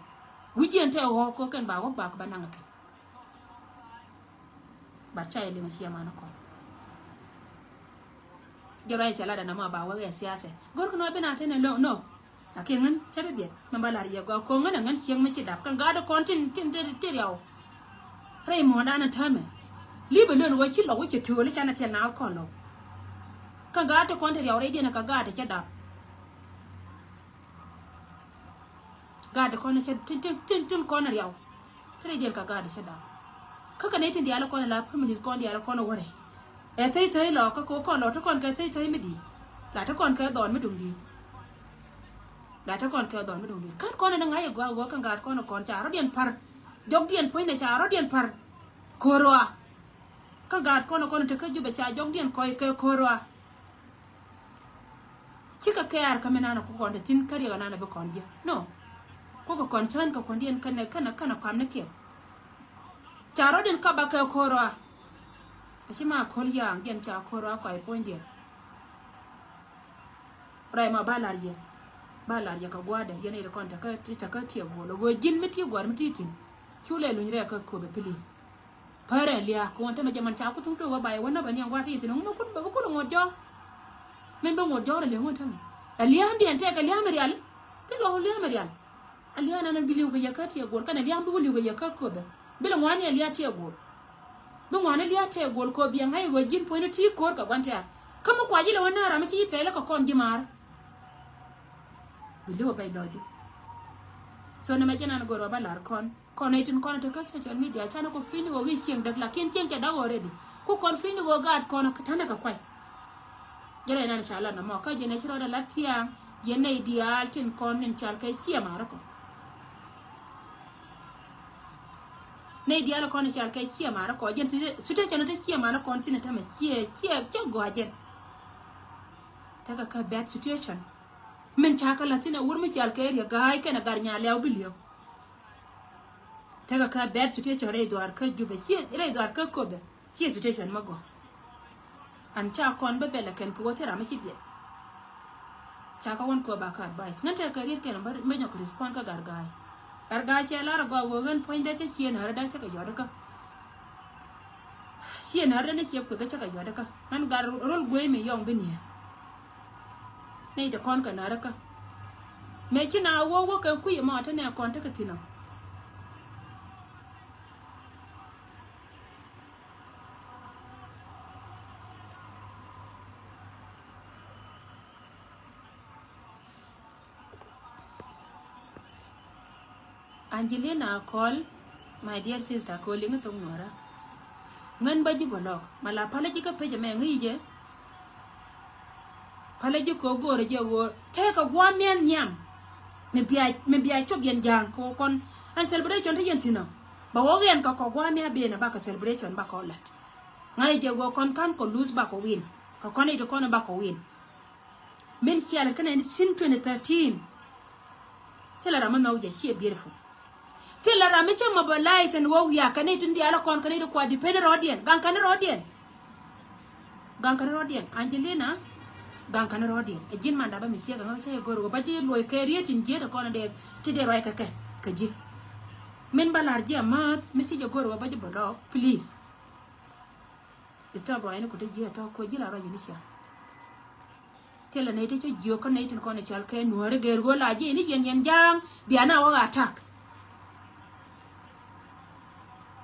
wi̱c yɛn tɛ ɣɔɔk kä kɛn ba wä ba kɛ ba naŋ kɛn. But ca yɛ liŋ a ciɛ man kɔn. Jɛ ruac cɛ lat ɛn ama ba wek ɛ siasɛ. Go̱rkɛ nɔ bi na tɛn ɛ lo̱ŋ nɔ. Lakin ŋän cä bi biɛt mɛ ba lar yɛ gɔaa ko̱ŋ ŋän ɛ ŋän cieŋ mi ci dap kɛn gaat kɔn tin tin ti ti riaw. Rɛy muɔ̱ɔ̱ndan ɛ täämɛ. Li̱p ɛ lön wä ci lɔk wä cɛ tööl i̱ canɛ thil na kɔn lɔk. Kɛn gaat ti kɔn ti riaw rɛydiɛn ɛ kɛ gaat ti cä dap. Gaat kɔn cɛ tin tin tin tin kɔn riaw. Te rɛy diɛn ka gaat cɛ dap. Kä kɛ nɛy tin diaal kɔn la families kɔn diaal kɔn wärɛ. Ɛ thɛy thɛy lɔ kä kɛ kɔn lɔ te kɔn kɛ thɛy thɛy mi di̱i̱t. La te kɔn kɛ dhɔn mi duŋ di̱i̱t. La te kɔn kɛ dhɔn mi duŋ di̱i̱t. Kän kɔn ni ŋa̱c ɛ gɔaa gɔaa kɛn gaat kɔn kɔn ca rɔ̱diɛn pa̱r. Jɔkdiɛn puɔ̱nynɛ ca rɔ̱diɛn pa̱r. Ko̱r ɣɔaa. Kä gaat kɔn kɔn te kä Jubɛ ca jɔkdiɛn kɔc kɛ ko̱r ɣɔaa. Cikɛ kɛɛr kä mi nanɛ ku kɔn te thi̱n kä riɛk nanɛ bi kɔn jiɛ. No. Kukɛ concern kɛ kuɔndiɛn kɛnɛ kɛnɛ kɛnɛ kam ni kiɛn. Ca rɔ̱diɛn kap a kɛ ko̱r ɣɔaa. A ci ma ko̱l ya̱a̱ŋ jiɛn ca ko̱r ɣɔaa kɔc puɔ̱nydiɛn. Rɛy ma ba lar yɛ. Ba lar yɛ kɛ gua̱a̱dɛ yɛn i̱ ti kɔn te kä ti te kä tiɛ guɔl. Ɣöö ji̱n mi ti gua̱a̱r mi ti thi̱n. Cu lɛ luny rɛɛ kä köpɛ please. Pärɛ lia̱a̱ kɛ ɣän tämɛ jɛ man ca ku thuŋ tok wä ba yɛ wä näbä niɛŋ gua̱a̱r ti yɛ thi̱n ɣän mɛ kut bä bi kul ŋuɔ̱t jɔ̱ɔ̱r. Min bä ŋuɔ̱t jɔ̱ɔ̱r ɛ li̱eŋ ɣän tämɛ. Ɛ lia̱a̱ diɛn tɛk ɛ lia̱a̱ mi rial. Thil wä lia̱a̱ mi rial. Ɛ lia̱a̱ nan bi li̱w kɛ yɛ kä tiɛ guɔl kɛn ɛ lia̱a̱ bi wä li̱w kɛ yɛ kä köpɛ. Bi lɛ ŋuani ɛ lia̱a̱ tiɛ guɔl. Bi ŋuani lia̱a̱ tiɛ guɔl köp yɛ ŋa̱c ɛ ɣöö ji̱n puɔ̱nyni ti ko̱r kɛ gua̱n tɛ̈r. Kä mi kua ji̱ lɛ wä näär ram mi ci pɛlɛ kɛ kɔn ji̱ maar. Bi li̱w ɛ bɛc lɔcdu. So nɛmɛ jɛn an go̱r wä ba la̱r kɔn. Kɔn nɛy tin kɔn te kä social media canɛ kɔ pi̱ny ni ɣöö i̱ cieŋ däk lakin cieŋ cɛ däk already. Ku kɔn pi̱ny ni ɣöö gaat kɔn ta̱nɛ kɛ kuay. Jɛ rɛy nan ca lat nɔmɔ kä jɛn ɛ ci rɔɔdɛ lat thia̱a̱ŋ. Jɛn nɛy diaal tin kɔn nin cal kɛ ciɛ marä kɔ. Nɛy diaal kɔn cal kɛ ciɛ marä kɔ jɛn situation te ciɛ marä kɔn thin ɛ tämɛ ciɛ ciɛ ciɛ gɔaa jɛn. Tekɛ kä bad situation. Min ca kä la̱th thin ɛ wur mi cal kɛ riɛ ga̱a̱c kɛn ɛ gar nya liaw bi liaw. Tekɛ kä bad situation rɛy dhuaar kä Jubɛ ciɛ rɛy dhuaar kä köpɛ ciɛ situation mä gɔaa. An ca kɔn bä bɛl ɛ kɛn kɛ wä thil ram mi ci biɛt. Ca kä wän köp ba kä advice ŋän tekɛ riet kɛn bä nyɔk respond kä gar ga̱a̱c. Gar ga̱a̱c cɛ lar ɛ gɔaa wä ɣän puɔ̱nydɛ cä ciɛ nääri däk cä kɛ yɔt kä. Ciɛ nääri däk ni ciɛ kueth cä kɛ yɔt kä ŋän gar rol guey mi yɔŋ bi niɛ. Nɛy te kɔn kɛ nääri kä. Mëë ci na wä wä kɛ kui̱ ɛmɔ te nɛ kɔn tekɛ thi̱n ɔ. Angelina Akol, my dear sister, kɛ ɣöö liŋi thok nuɔ̱ɔ̱rä. Ŋän bä ji̱ bä lɔk ma la palä ji̱ kä pec ɛmɛ ŋäc jɛ. Palä ji̱ kɛ ɣöö go̱o̱rä jɛ ɣöö tëëkɛ gua̱a̱th mi̱eth nhiam. Mi bia mi bia cop yɛn ja̱a̱ŋ kɛ ɣöö kɔn ɛn celebration te yɛn thi̱n ɔ. Bɛ wä yɛn kɛ kɔ gua̱a̱th mi̱eth ben ɛ bakɛ celebration bakɛ ɔ la̱t. Ŋa̱c jɛ ɣöö kɔn ka̱n kɔ lose bakɛ win kɛ kɔn i̱ ti kɔn ɛ bakɛ win. Min cialɛ kä nineteen twenty thirteen. Thilɛ ram mi nhɔk jɛ ciɛ beautiful. Thilɛ ram mi cä mobilize ɛn wä wiak kɛ ni tin diaal kɔn kɛ ni ti kua depend rɔɔdiɛn. Gaŋ kɛ ni rɔɔdiɛn. Gaŋ kɛ ni rɔɔdiɛn. Angelina. Gaŋ kɛ ni rɔɔdiɛn. Ɛ ji̱n man dap bä mi ciɛ kɛ ŋä cä yɛ go̱r wä ba ji̱ luɔc kɛ riet in jiet kɔn dee ti dee ruac kɛ kɛ kɛ ji̱. Min ba lar ji̱ amäth mi ci jɛ go̱r wä ba ji̱ bä lɔɔk please. Stop ruac ni ku te jiɛ tɔ ko ji̱ la ruac ni cia. Thilɛ nɛy ti cä jiök kä nɛy tin kɔn ɛ cɔal kɛ nuääri gɛr ɣöö la jiɛ ni yɛn yɛn ja̱a̱ŋ bia na wä attack.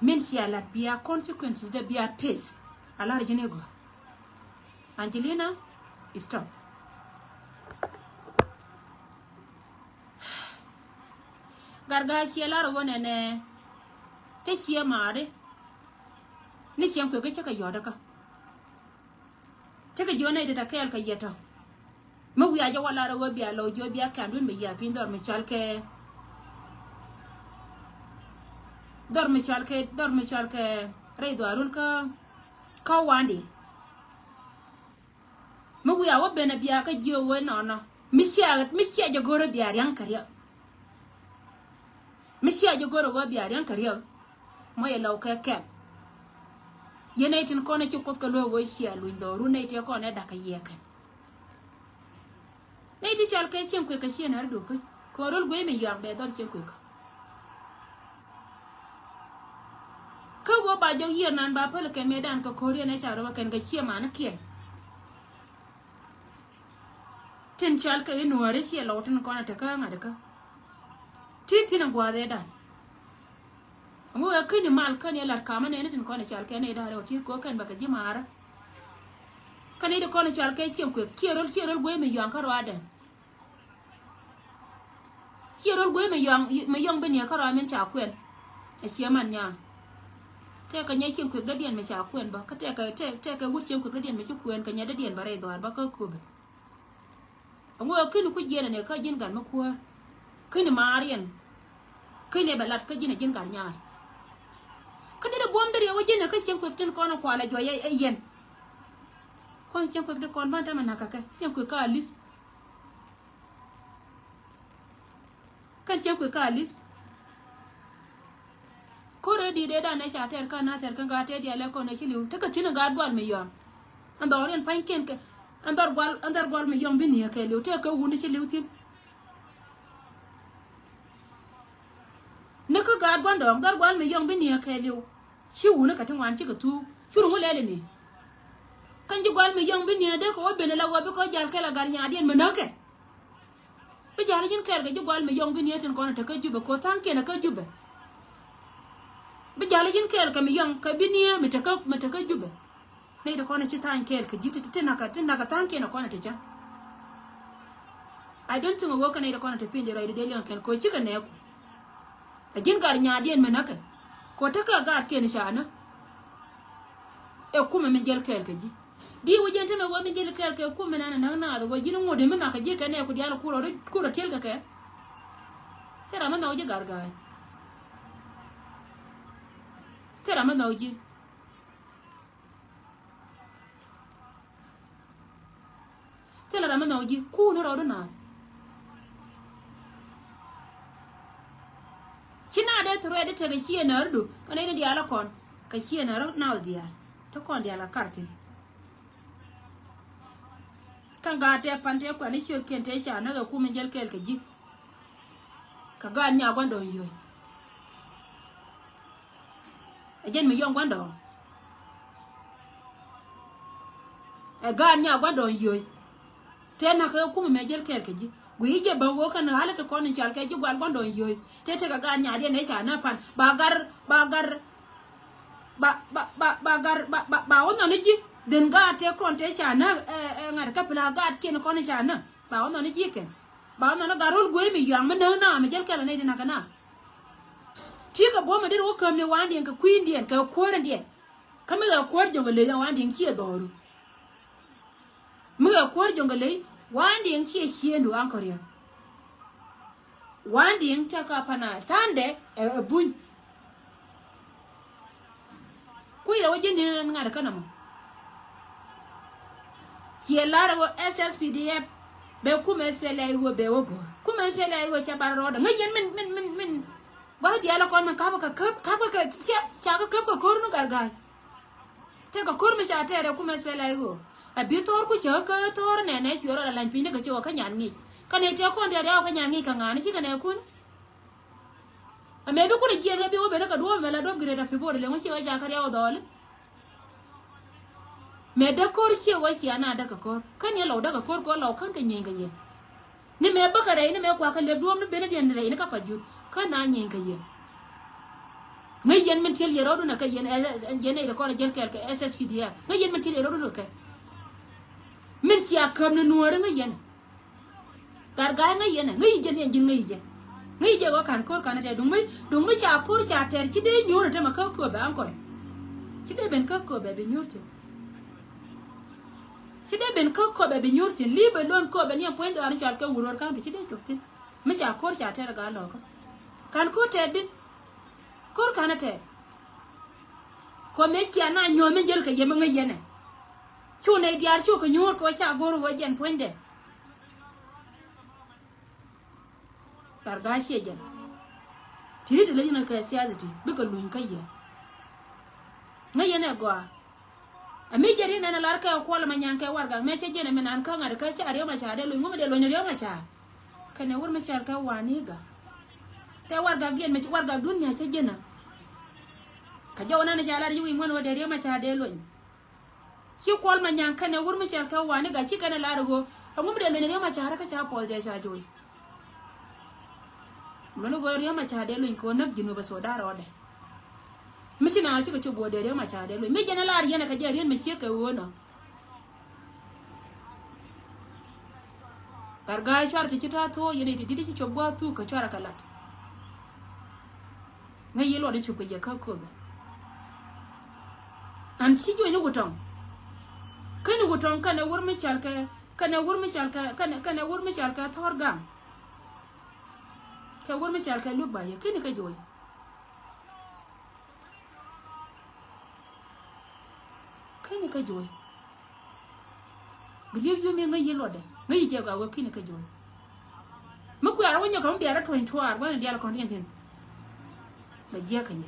Min cia lat bia consequences de bia pith. A lar ji̱n i̱ gɔaa. Angelina, stop. Garga ciɛ lar ɣöö nɛnɛ. Cä ciɛ maari. Ni ciɛŋ kuek kä cä kɛ yɔ̱t kä. Cä kɛ jiök nɛy ti ta kɛɛl kɛ yɛ tɔ. Mi wiaa jɛ wä lar ɣöö bia lɔw jiök bia kɛn duun mi yiath piny dhɔr mi cɔal kɛ. Dhɔr mi cɔal kɛ, dhɔr mi cɔal kɛ rɛy dhɔaarun kä, kä wandi. Mi wiaa wä ben a bia kä jiök wee nɔnɔ. Mi cia, mi cia jɛ go̱rä bia riaŋ kɛ riɛk. Mi cia jɛ go̱rä wä bia riaŋ kɛ riɛk. Mɔ yɛ lɔw kɛ kɛn. Yɛn nɛy tin kɔn ɛ ci Kuoth kɛ luäk ɣöö cia luny dhɔru nɛy tiɛ kɔn ɛ da̱k kɛ yiɛkɛ. Nɛy ti cɔal kɛ cieŋ kuek kɛ ciɛ nɛr duɔ̱p puc kɛ ɣöö röl guey mi yɔak bɛ dhɔr cieŋ kuek. Kä ɣöö ba jɔk yiër nan ba päl kɛn mëëdan kɛ ko̱r yɛn ɛ ca röp ɛ kɛn kɛ ciɛ manikiɛn. Tin cɔal kɛ i̱ nuääri ciɛ lɔw tin kɔn ɛ te kä ŋa̱t kä. Ti thin ɛ gua̱a̱th ɛ dan. Ŋu ɛ käni mal käni ɛ lat kamä nɛni tin kɔn ɛ cɔal kɛ nɛy da̱a̱r ɛ wä ti ko̱ kɛn bɛ kɛ ji̱ maarä. Kä nɛy ti kɔn ɛ cɔal kɛ cieŋ kuek ciɛ röl ciɛ röl guey mi yɔaŋ kä ruaadɛ. Ciɛ röl guey mi yɔaŋ mi yɔaŋ bi niɛ kä ruaad min ca kuɛn. Ɛ ciɛ man nyaa. Tɛkɛ nyɛ cieŋ kuek dɔ̱diɛn mi ca kuɛn bä kä tɛkɛ tɛkɛ wut cieŋ kuek dɔ̱diɛn mi ci kuɛn kɛ nyɛ dɔ̱diɛn bä rɛy dhɔaar bä kä köpɛ. Ɛŋu ɛ käni ku jiɛn ɛnɛ kä ji̱n gat mi kuäär. Käni maariɛn. Käni ɛ bɛ lat kä ji̱n ɛ ji̱n gat nyaar. Kä dee dee buɔ̱m dee riɛw ɛ ji̱n ɛ kä cieŋ kuek tin kɔn ɛ kual ɛ juɔc ɛ yɛn. Kɔn cieŋ kuek ti kɔn ban tämɛ na̱k kɛ kɛ cieŋ kuek kä alis. Kɛn cieŋ kuek kä alis. Ko̱r ëë di̱i̱t ëëdan ëë ca tɛr kä Nathɛr kä gat tëë diaal ëë kɔn ëë ci li̱w tekɛ thi̱n ɛ gaat gual mi yɔaŋ. Ɛn dhɔriɛn pa̱nykiɛn kɛ ɛn dhɔr gual ɛn dhɔr gual mi yɔaŋ bi ni̱i̱ ɛ kɛɛliw tëë kɛ wuni ci li̱w thi̱n. Ni kä gaat gua̱ndɔɔŋ dhɔr gual mi yɔaŋ bi ni̱i̱ ɛ kɛɛliw. Ci wuni kɛ ti ŋuan cikɛ thuuk ci ruŋ wä lɛl ini. Kɛn ji̱ gual mi yɔŋ bi niɛ dee kɛ wä ben ala wä bi kɔ jal kɛl a gat nyaadiɛn mi näkɛ. Bi jal ji̱n kɛɛl kɛ ji̱ gual mi yɔŋ bi niɛ tin kɔn a te kä Jubɛ kɛ wä tha̱a̱ŋkiɛn a kä Jubɛ. Bi jal ji̱n kɛɛl kɛ mi yɔŋ kɛ bi niɛ mi te kä mi te kä Jubɛ. Nɛy ti kɔn a ci tha̱a̱ny kɛɛl kɛ ji̱ ti ti nakä ti nakä tha̱a̱ŋkiɛn a kɔn a te cä. I don't think a wä kä nɛy ti kɔn a te piny di rɔy di dee liɛŋ kɛn kɛ wä cikɛ nɛɛku. Ɛ ji̱n gat nyaadiɛn mi näkɛ kɛ wä tekɛ gat kiɛn ca nä. Ɛ kumɛ min jäl kɛɛl kɛ ji̱ di wä jiɛn temɛ wä min jäl kɛɛl kɛ kumɛ nan ɛ näk naath wä ji̱n ŋot mi nhɔakɛ ji̱ kɛ nɛɛku diaal kurɔ ri kurɔ tiɛl kɛ kɛ. Thil ram mi nhɔk ji̱ gat ga̱a̱c. Thil ram mi nhɔk ji̱. Thilɛ ram mi nhɔk ji̱ kuuni rɔɔdu naath. Ci naath dee threat di tekɛ ciɛ nääri du kä nɛy ni diaal a kɔn kɛ ciɛ nääri naath diaal. Ti kɔn diaal a kar thi̱n. Kä gaat tɛ pan tɛ kuɛn ni ciötkiɛn tɛ ca näk ɛ kum in jäl kɛɛl kɛ ji̱. Kɛ gaat nya gua̱ndɔɔŋ yio̱c. Ɛ jɛn mi yɔŋ gua̱ndɔɔŋ. Ɛ gaat nya gua̱ndɔɔŋ yio̱c. Tëë na̱k kɛ kum mɛ jäl kɛɛl kɛ ji̱ guiy jɛ bä wä kɛn ɣa̱lä ti kɔn in cɔal kɛ ji̱ gual gua̱ndɔɔŋ yio̱c. Tëë tekɛ gaat nyaadiɛn ëë ca näk pan ba gar ba gar ba ba ba ba gar ba ba ba wä nhɔn i̱ ji̱. Dhen gaat tëë kɔn tëë ca näk ɛ ɛ ŋa̱t kä pila gaat kiɛn kɔn in ca näk ba wä nhɔn i̱ ji̱ kɛn. Ba wä nhɔn i̱ gat rol guey mi yɔaŋ mi näk na mi jäl kɛɛl ɛ nɛy ti na̱k kɛ na. Ti kɛ buɔ̱m mi dit wä käm ni wandiɛn kɛ kui̱ndiɛn kɛ kuäärdiɛn. Kä mi ɣɛ kuäär jɔ̱ŋ kɛ ley wandiɛn ciɛ dhɔru. Mi ɣɛ kuäär jɔ̱ŋ kɛ ley wandiɛn ciɛ ciëndu aŋ kɔriɛk. Wandiɛn tɛk ka pana tha̱a̱ndɛ ɛ ɛ buny. Kui̱ rɛ wä ji̱n ni ŋa̱t kä nɔmɔ. Ciɛ lar ɛ wä S S P D F. Bɛ kumɛ S P L A I O bɛ wä go̱r. Kumɛ S P L A I O cɛ bar rɔɔdɛ. Ŋäc yɛn min, min, min, min. Gua̱th diaal kɔn min ka̱pä kɛ käp, ka̱pä kɛ cia, ca kɛ käp kɛ ko̱r ni Garga̱a̱c. Tëë kɛ ko̱r mi ca tɛɛrɛ kumɛ S P L A I O. A bi thɔɔr ku cä kä thɔɔr nɛnɛ cuɛ rɔɔdɛ lany piny ni kɛ ci wä kä nyan ŋic. Kä nɛ tiɛ kɔn diaal diaal wä kä nyan ŋic kɛ ŋa̱a̱n ci kɛ nɛ kun. Amɛ bi kun jiɛn kä bi wä ben kä duɔ̱ɔ̱p mɛ la duɔ̱ɔ̱p Greater Pibor leŋ wä ci wä ca kä riaw dhɔɔli. Mɛ däk ko̱r ciɛ wä cia na däk kɛ ko̱r. Kän yɛ lɔw däk kɛ ko̱r kɛ lɔw kän kɛ nyieeny kɛ yɛ. Ni mɛ bäkɛ rɛy ni mɛ kuakä lep duɔ̱ɔ̱m ni ben ni diɛn rɛy ni kä pa jut. Kän na nyieeny kɛ yɛ. Ŋäc yɛn min tiɛl yɛ rɔɔdun ɛ kɛ yɛn, ɛ, ɛ, yɛn nɛy dɛ kɔn ɛ jäl kɛɛl kɛ S S P D F. Ŋäc yɛn min tiɛl yɛ rɔɔdun ɛ kɛ. Min cia käm ni nuɔ̱ɔ̱ri ŋäc yɛn. Garga̱a̱c ŋäc yɛn ɛ, ŋäc yɛ jɛn yɛn ji̱n ŋäc yɛ jɛ. Ŋäc yɛ jɛ ɣɔ̱ ka̱n ko̱r ka̱n ɛ tɛ duŋ mi, duŋ mi ca ko̱r ca tɛr ci dee nyuur ɛ tämɛ kä köpɛ ankɔl. Ci dee ben kä köpɛ bi nyuur thi̱n. Ci dee ben kä köpɛ bi nyuur thi̱n. Li̱i̱p ɛ luɔ̱n köpɛ ni ɛn puɔ̱ny dhɔaar ni cɔal kɛ wurwur ka̱n ti ci dee cop thi̱n. Mi ca ko̱r ca tɛr ɛ gaa lɔ̱kä. Ka̱n ko̱r tɛr di̱n. Ko̱r ka̱n ɛ tɛr. Kɔ mëë cia na nyuɔ̱th mi jäl kɛ yɛ mi ŋäc yɛn ɛ. Cu nɛy diaar cu kɛ nyuur kɛ ɣöö ca go̱r ɣöö jɛn puɔ̱nydɛ. Garga̱a̱c ciɛ jɛn. Ti̱ti̱ ti lec ni kɛ siasa ti bikɛ luny kä yɛ. Ŋäc yɛn ɛ gɔaa. Ɛ mi jɛ ri nɛn ɛ lar kɛ Kuɔl Manyaŋ kɛ warɛgak mɛ cä jɛn ɛ mi nan kä ŋa̱t kä ca Riek Macar dee luny ŋu mi dee luny Riek Macar. Kɛnɛ wur mi cɔal kɛ Waniga. Tɛ warɛgak diɛn mi warɛgak dunia cä jɛn ɛ. Kɛ jɔw nan ɛ ca lar yi wi̱i̱ ŋuan wä dee Riek Macar dee luny. Ci Kuɔl Manyaŋ kɛnɛ wur mi cɔal kɛ Waniga ci kɛnɛ lar ɣöö ɛŋu mi dee luny Riek Macar kä ca puɔth dee ca joc. Luɔ̱n ɣöö Riek Macar dee luny kɛ ɣöö näk Jinub Sudan rɔɔdɛ. Mi ci na cikɛ cop ɣöö dee Riek Macar dee luny mi jɛn ɛ lar yɛn ɛ kɛ jɛ riet mi ciek kɛ ɣöö nɔ. Garga̱a̱c cuarɛ ti ci tɔ̱ thuɔ̱ɔ̱c yɛn ɛ ti di̱t ci cop gua̱a̱th thuk kɛ cuarɛ kɛ lat. Ŋäc yi luɔt in cop kɛ yɛ kä köpɛ. An ci juɔ̱ny ni wutɔŋ. Kä ni wutɔŋ kɛnɛ wur mi cɔal kɛ, kɛnɛ wur mi cɔal kɛ, kɛnɛ, kɛnɛ wur mi cɔal kɛ Thɔr Gaŋ. Kɛ wur mi cɔal kɛ Luk Ba yɛ kini kä juɔ̱ny. Kini kä juɔ̱ny. Bi li̱ep yum i̱ ŋäc yi luɔtdɛ ŋäc yi jɛ gɔaa wee kini kä juɔ̱ɔ̱r. Mi kuɛɛr wä nyɔk kɛ mi biɛɛr rɔ tuɔ̱ny tuaar gua̱n in diaal kɔn diɛn thi̱n. Bɛ jiɛk kɛ yɛ.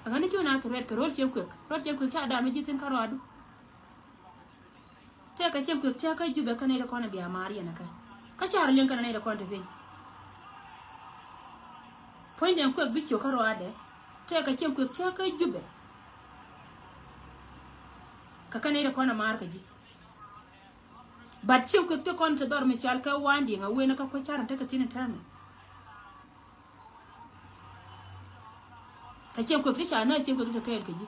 Ɛŋa ni ci wä na thurɛt kɛ ro̱l cieŋ kuek ro̱l cieŋ kuek ca daam mi ji̱ thi̱n kä rɔadu. Tëëkɛ cieŋ kuek tëëkä Jubɛ kä nɛy ti kɔn ɛ bia maar yɛn ɛ kɛ. Kä ca rɔ liŋ kɛn ɛ nɛy ti kɔn te piny. Puɔ̱nydɛn kuek bi ciök kä rɔaadɛ. Tëëkɛ cieŋ kuek tëëkä Jubɛ. Kä kä nɛy ti kɔn ɛ maar kɛ ji̱. But cieŋ kuek ti kɔn ti dhɔr mi cɔal kɛ Wandiɛŋ a wen kä kuec car in tekɛ thi̱n in täämɛ. Kä cieŋ kuek ti ca nä cieŋ kuek ti te kɛɛl kɛ ji̱.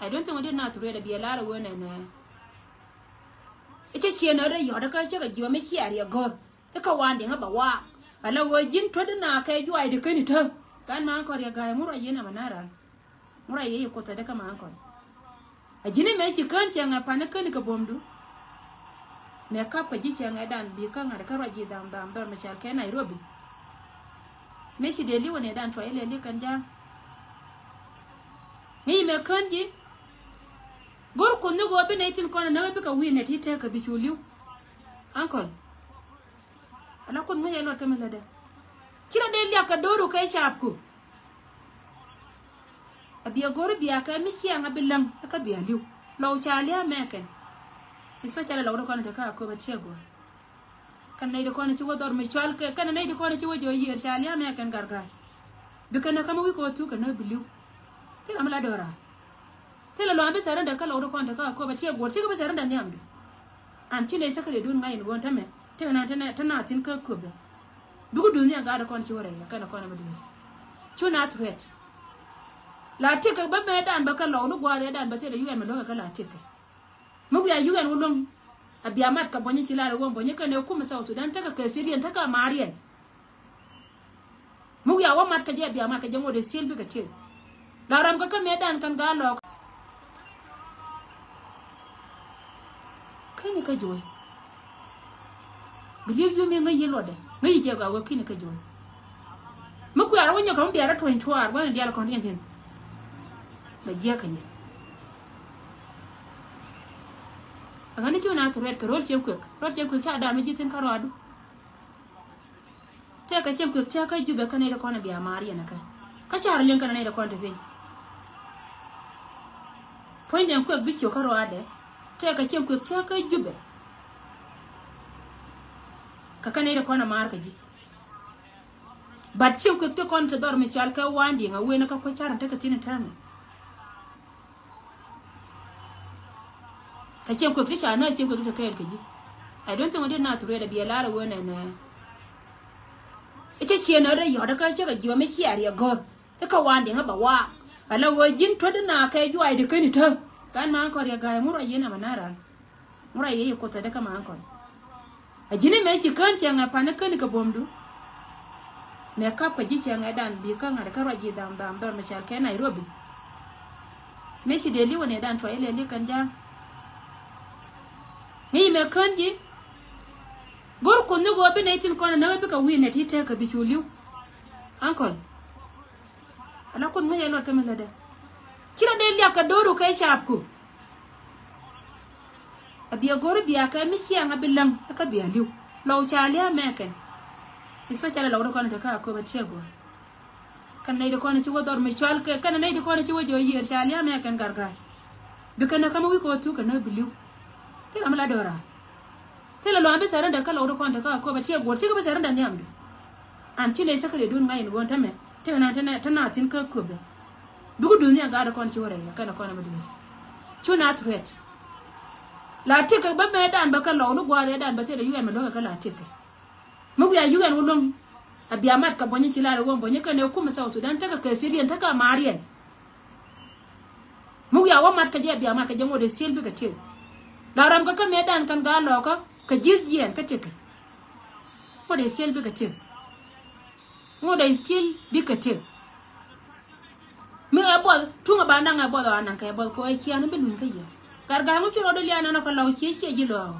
I don't think wä dit nath riɛt a biɛ lar a wen ɛn ɛ. I̱ cä ciɛ nä rɛy yɔt kä cä kɛ jiɔ mi ciɛ riɛ gɔ̱r. I̱ kä Wandiɛŋ i̱ bɛ waak. Ala ɣöö ji̱n tuätdi na kɛ juaacdi keni tä. Gan ma kɔn riɛ ga̱a̱c ŋu ruac yɛn ɛmɛ na ran. Ŋu ruac yɛ yi kuoth thätdä kä ma kɔn. A ji̱n imɛ ci kään cieŋ ɛ pa̱n i̱ keni kɛ buɔ̱mdu. Mɛ kap kɛ ji̱ cieŋ ɛ dan bi kä ŋa̱t kä ruac ji̱ dham dham dhɔr mɛ cɔal kɛ Nairobi. Mɛ ci dee li̱w ɛ nɛ dan cuay ilɛ li̱w kɛn ja̱a̱ŋ. Ŋi̱i̱c mɛ kään ji̱. Go̱r kuoth ni ɣöö bi nɛy tin kɔn ɛ näk ɛ bikɛ wi̱i̱ nɛ ti tɛk kɛ bi cu li̱w. Uncle. Ala kuoth ŋäc ɛ luɔt kä mi lätdɛ. Ci rɔ dee liak kɛ do̱ru kɛ caapku. A bia go̱r bia kɛ mi ciaŋ a bi läŋ ɛ kä bia li̱w. Lɔw ca lia̱a̱ mɛ kɛn. Especially lɔw di kɔn te kä a köp a tiɛ go̱r. Kɛn nɛy di kɔn ci wä dhɔr mi cual kɛ kɛn nɛy di kɔn ci wä jɛ yiër ca lia̱a̱ mɛ kɛn Garga̱a̱c. Bi kɛn ɛ kä mi wi̱i̱ kɛ wä thuk kɛ nä bi li̱w. Thilɛ mi la dööraa. Thilɛ lɔ̱a̱ŋ bi sɛrɛndɛ kä lɔwdä kɔn te kä köpɛ tiɛ guɔ̱r cikɛ bi sɛrɛndɛ nhiamdu. An ci nɛy säkäriɛdun ŋa̱c in ɣöö tämɛ tekɛ na te na thi̱n kä köpdä. Bikɛ duun nhiam gaatdä kɔn ci wä rɛy kɛn kɔn ɛmɛ dueer. Cu na threat. La tiɛkɛ bä mëëdan bä kä lɔw ni gua̱a̱th ëëdan bä thilɛ yuk ɛn mɛ lo̱kɛ kä la tiɛkɛ. Mi wiaa yuk ɛn wä luäŋ. A bia mat kɛ buɔ̱ny ci lar ɛ ɣöö buɔ̱ny kɛn ɛ kumɛ South Sudan tekɛ kɛ siriɛn tekɛ maariɛn. Mi wiaa wä mat kɛ jɛ bia mat kɛ jɛ ŋot ɛ still bikɛ tiek. La ram kä kä mëëdan kɛn gaa lɔɔk. Keni kä juɔy. Bi liep yum i̱ ŋäc yi luɔtdɛ ŋäc yi jɛ gɔaa wee keni kä juɔy. Mi kuɛɛr wä nyɔk kɛ mi biɛɛr rɔ tuɔ̱ny tuaar gua̱n in diaal kɔn diɛn thi̱n. Bɛ jiɛk kɛ yɛ. Ɛ ɣän ni ci wä na thurɛt kɛ ro̱l cieŋ kuek, ro̱l cieŋ kuek ca da̱a̱n mi ji̱ thi̱n kä rɔadu. Tëëkɛ cieŋ kuek tëëkä Jubɛ kä nɛy ti kɔn ɛ bia maar yɛn ɛ kɛ. Kä ca rɔ liŋ kɛn ɛ nɛy ti kɔn te piny. Puɔ̱nydɛ kuek bi ciök kä rɔadɛ. Tëëkɛ cieŋ kuek tëëkä Jubɛ. Kɛ kä nɛy ti kɔn ɛ maar kɛ ji̱. But cieŋ kuek ti kɔn ti dhɔr mi cɔal kɛ Wandiɛŋ a wen kä kuec car in tekɛ thi̱n in täämɛ. Kä cieŋ kuek ti ca nä cieŋ kuek ti te kɛɛl kɛ ji̱. I don't think wä dit na thurɛt a biɛ lar a wen ɛn ɛ. I̱ cä ciɛ nä rɛ yɔt kä cä kɛ jiɔ mi ciɛ riɛ gör. I̱ kä Wandiɛŋ a bɛ waak. Ala ɣöö ji̱n tuɔ̱t di na kɛ juac di ken i̱ tä. Gan ma ankɔl riɛ ga̱a̱c ŋu ruac yɛn a bɛ na ran. Ŋu ruac yɛ yi kuoth ɛ dee kä ma ankɔl. A ji̱n imɛ ci kään cieŋ ɛ pan i̱ ken i̱ kɛ buɔ̱mdu. Mɛ kap kɛ ji̱ cieŋ ɛ dan bi kä ŋa̱t kä ruac ji̱ dham dham dhɔr mi cal kɛ Nairobi. Mɛ ci dee li̱w ɛ nɛ dan cuay ilɛ li̱w kɛn ja̱a̱ŋ. Ŋi̱i̱c mɛ kään ji̱. Go̱r kuoth ni ɣöö bi nɛy tin kɔn ɛ näk ɛ bikɛ wi̱i̱ nɛ ti tɛk kɛ bi cu li̱w. Ankɔl. Ala kuoth ŋäc ɛ luɔt kä mi lätdɛ. Ci rɔ dee liak kɛ do̱ru kɛ capku. A bia go̱r bia kɛ mi ciaŋ a bi läŋ ɛ kä bia li̱w. Lɔw ca lia̱a̱ mɛ kɛn. Especially lɔw di kɔn te kä a köp a tiɛ go̱r. Kɛn nɛy di kɔn ci wä dhɔr mi cual kɛ kɛn nɛy di kɔn ci wä jɔ yiër ca lia̱a̱ mɛ kɛn gargar. Bi kɛn ɛ kä mi wi̱c kɛ wä thuk kɛn ɛ bi li̱w. Thilɛ mi la do̱ra. Thilɛ lɔ̱a̱ŋ bi surrender kä lɔw ti kɔn te kä köpɛ tiɛ guɔ̱r cikɛ bi surrender nhiamdu. An ci nɛy secretary dun ŋa̱c in ɣöö tämɛ tekɛ na te na thi̱n kä köpɛ. Bikɛ duth ni a gaat kɔn ci wä rɛy kɛn kɔn mi duth. Cu na threat. La tiɛkɛ bä mɛ dan bä kä lɔw ni gua̱a̱th ɛ dan bä thilɛ U N mi luäkɛ kä la tiɛkɛ. Mi wiaa U N wä luäŋ. A bia mat kɛ buɔ̱ny ci lar ɛ ɣöö buɔ̱ny kɛn ɛ kumɛ South Sudan tekɛ kɛ Syrian tekɛ Amarian. Mi wiaa wä mat kɛ jɛ a bia mat kɛ jɛ ŋot ɛ still bikɛ tiek. La ram kä kä mëë dan kɛn gaa lɔɔkä kɛ ji̱th jiɛɛn kä tiek kɛ. Ŋot ɛ still bikɛ tiek. Ŋot ɛ still bikɛ tiek. Mi ɛ buɔth tuŋ ɛ ba naŋ ɛ buɔth ɛ anaŋ kɛ ɛ buɔth kɛ ɛ cian bi luny kä yɛ. Gat gaa ŋu ci rɔɔd lian nɔnɔ kɛ lɔw cië ciɛ ji̱ lɔɔk.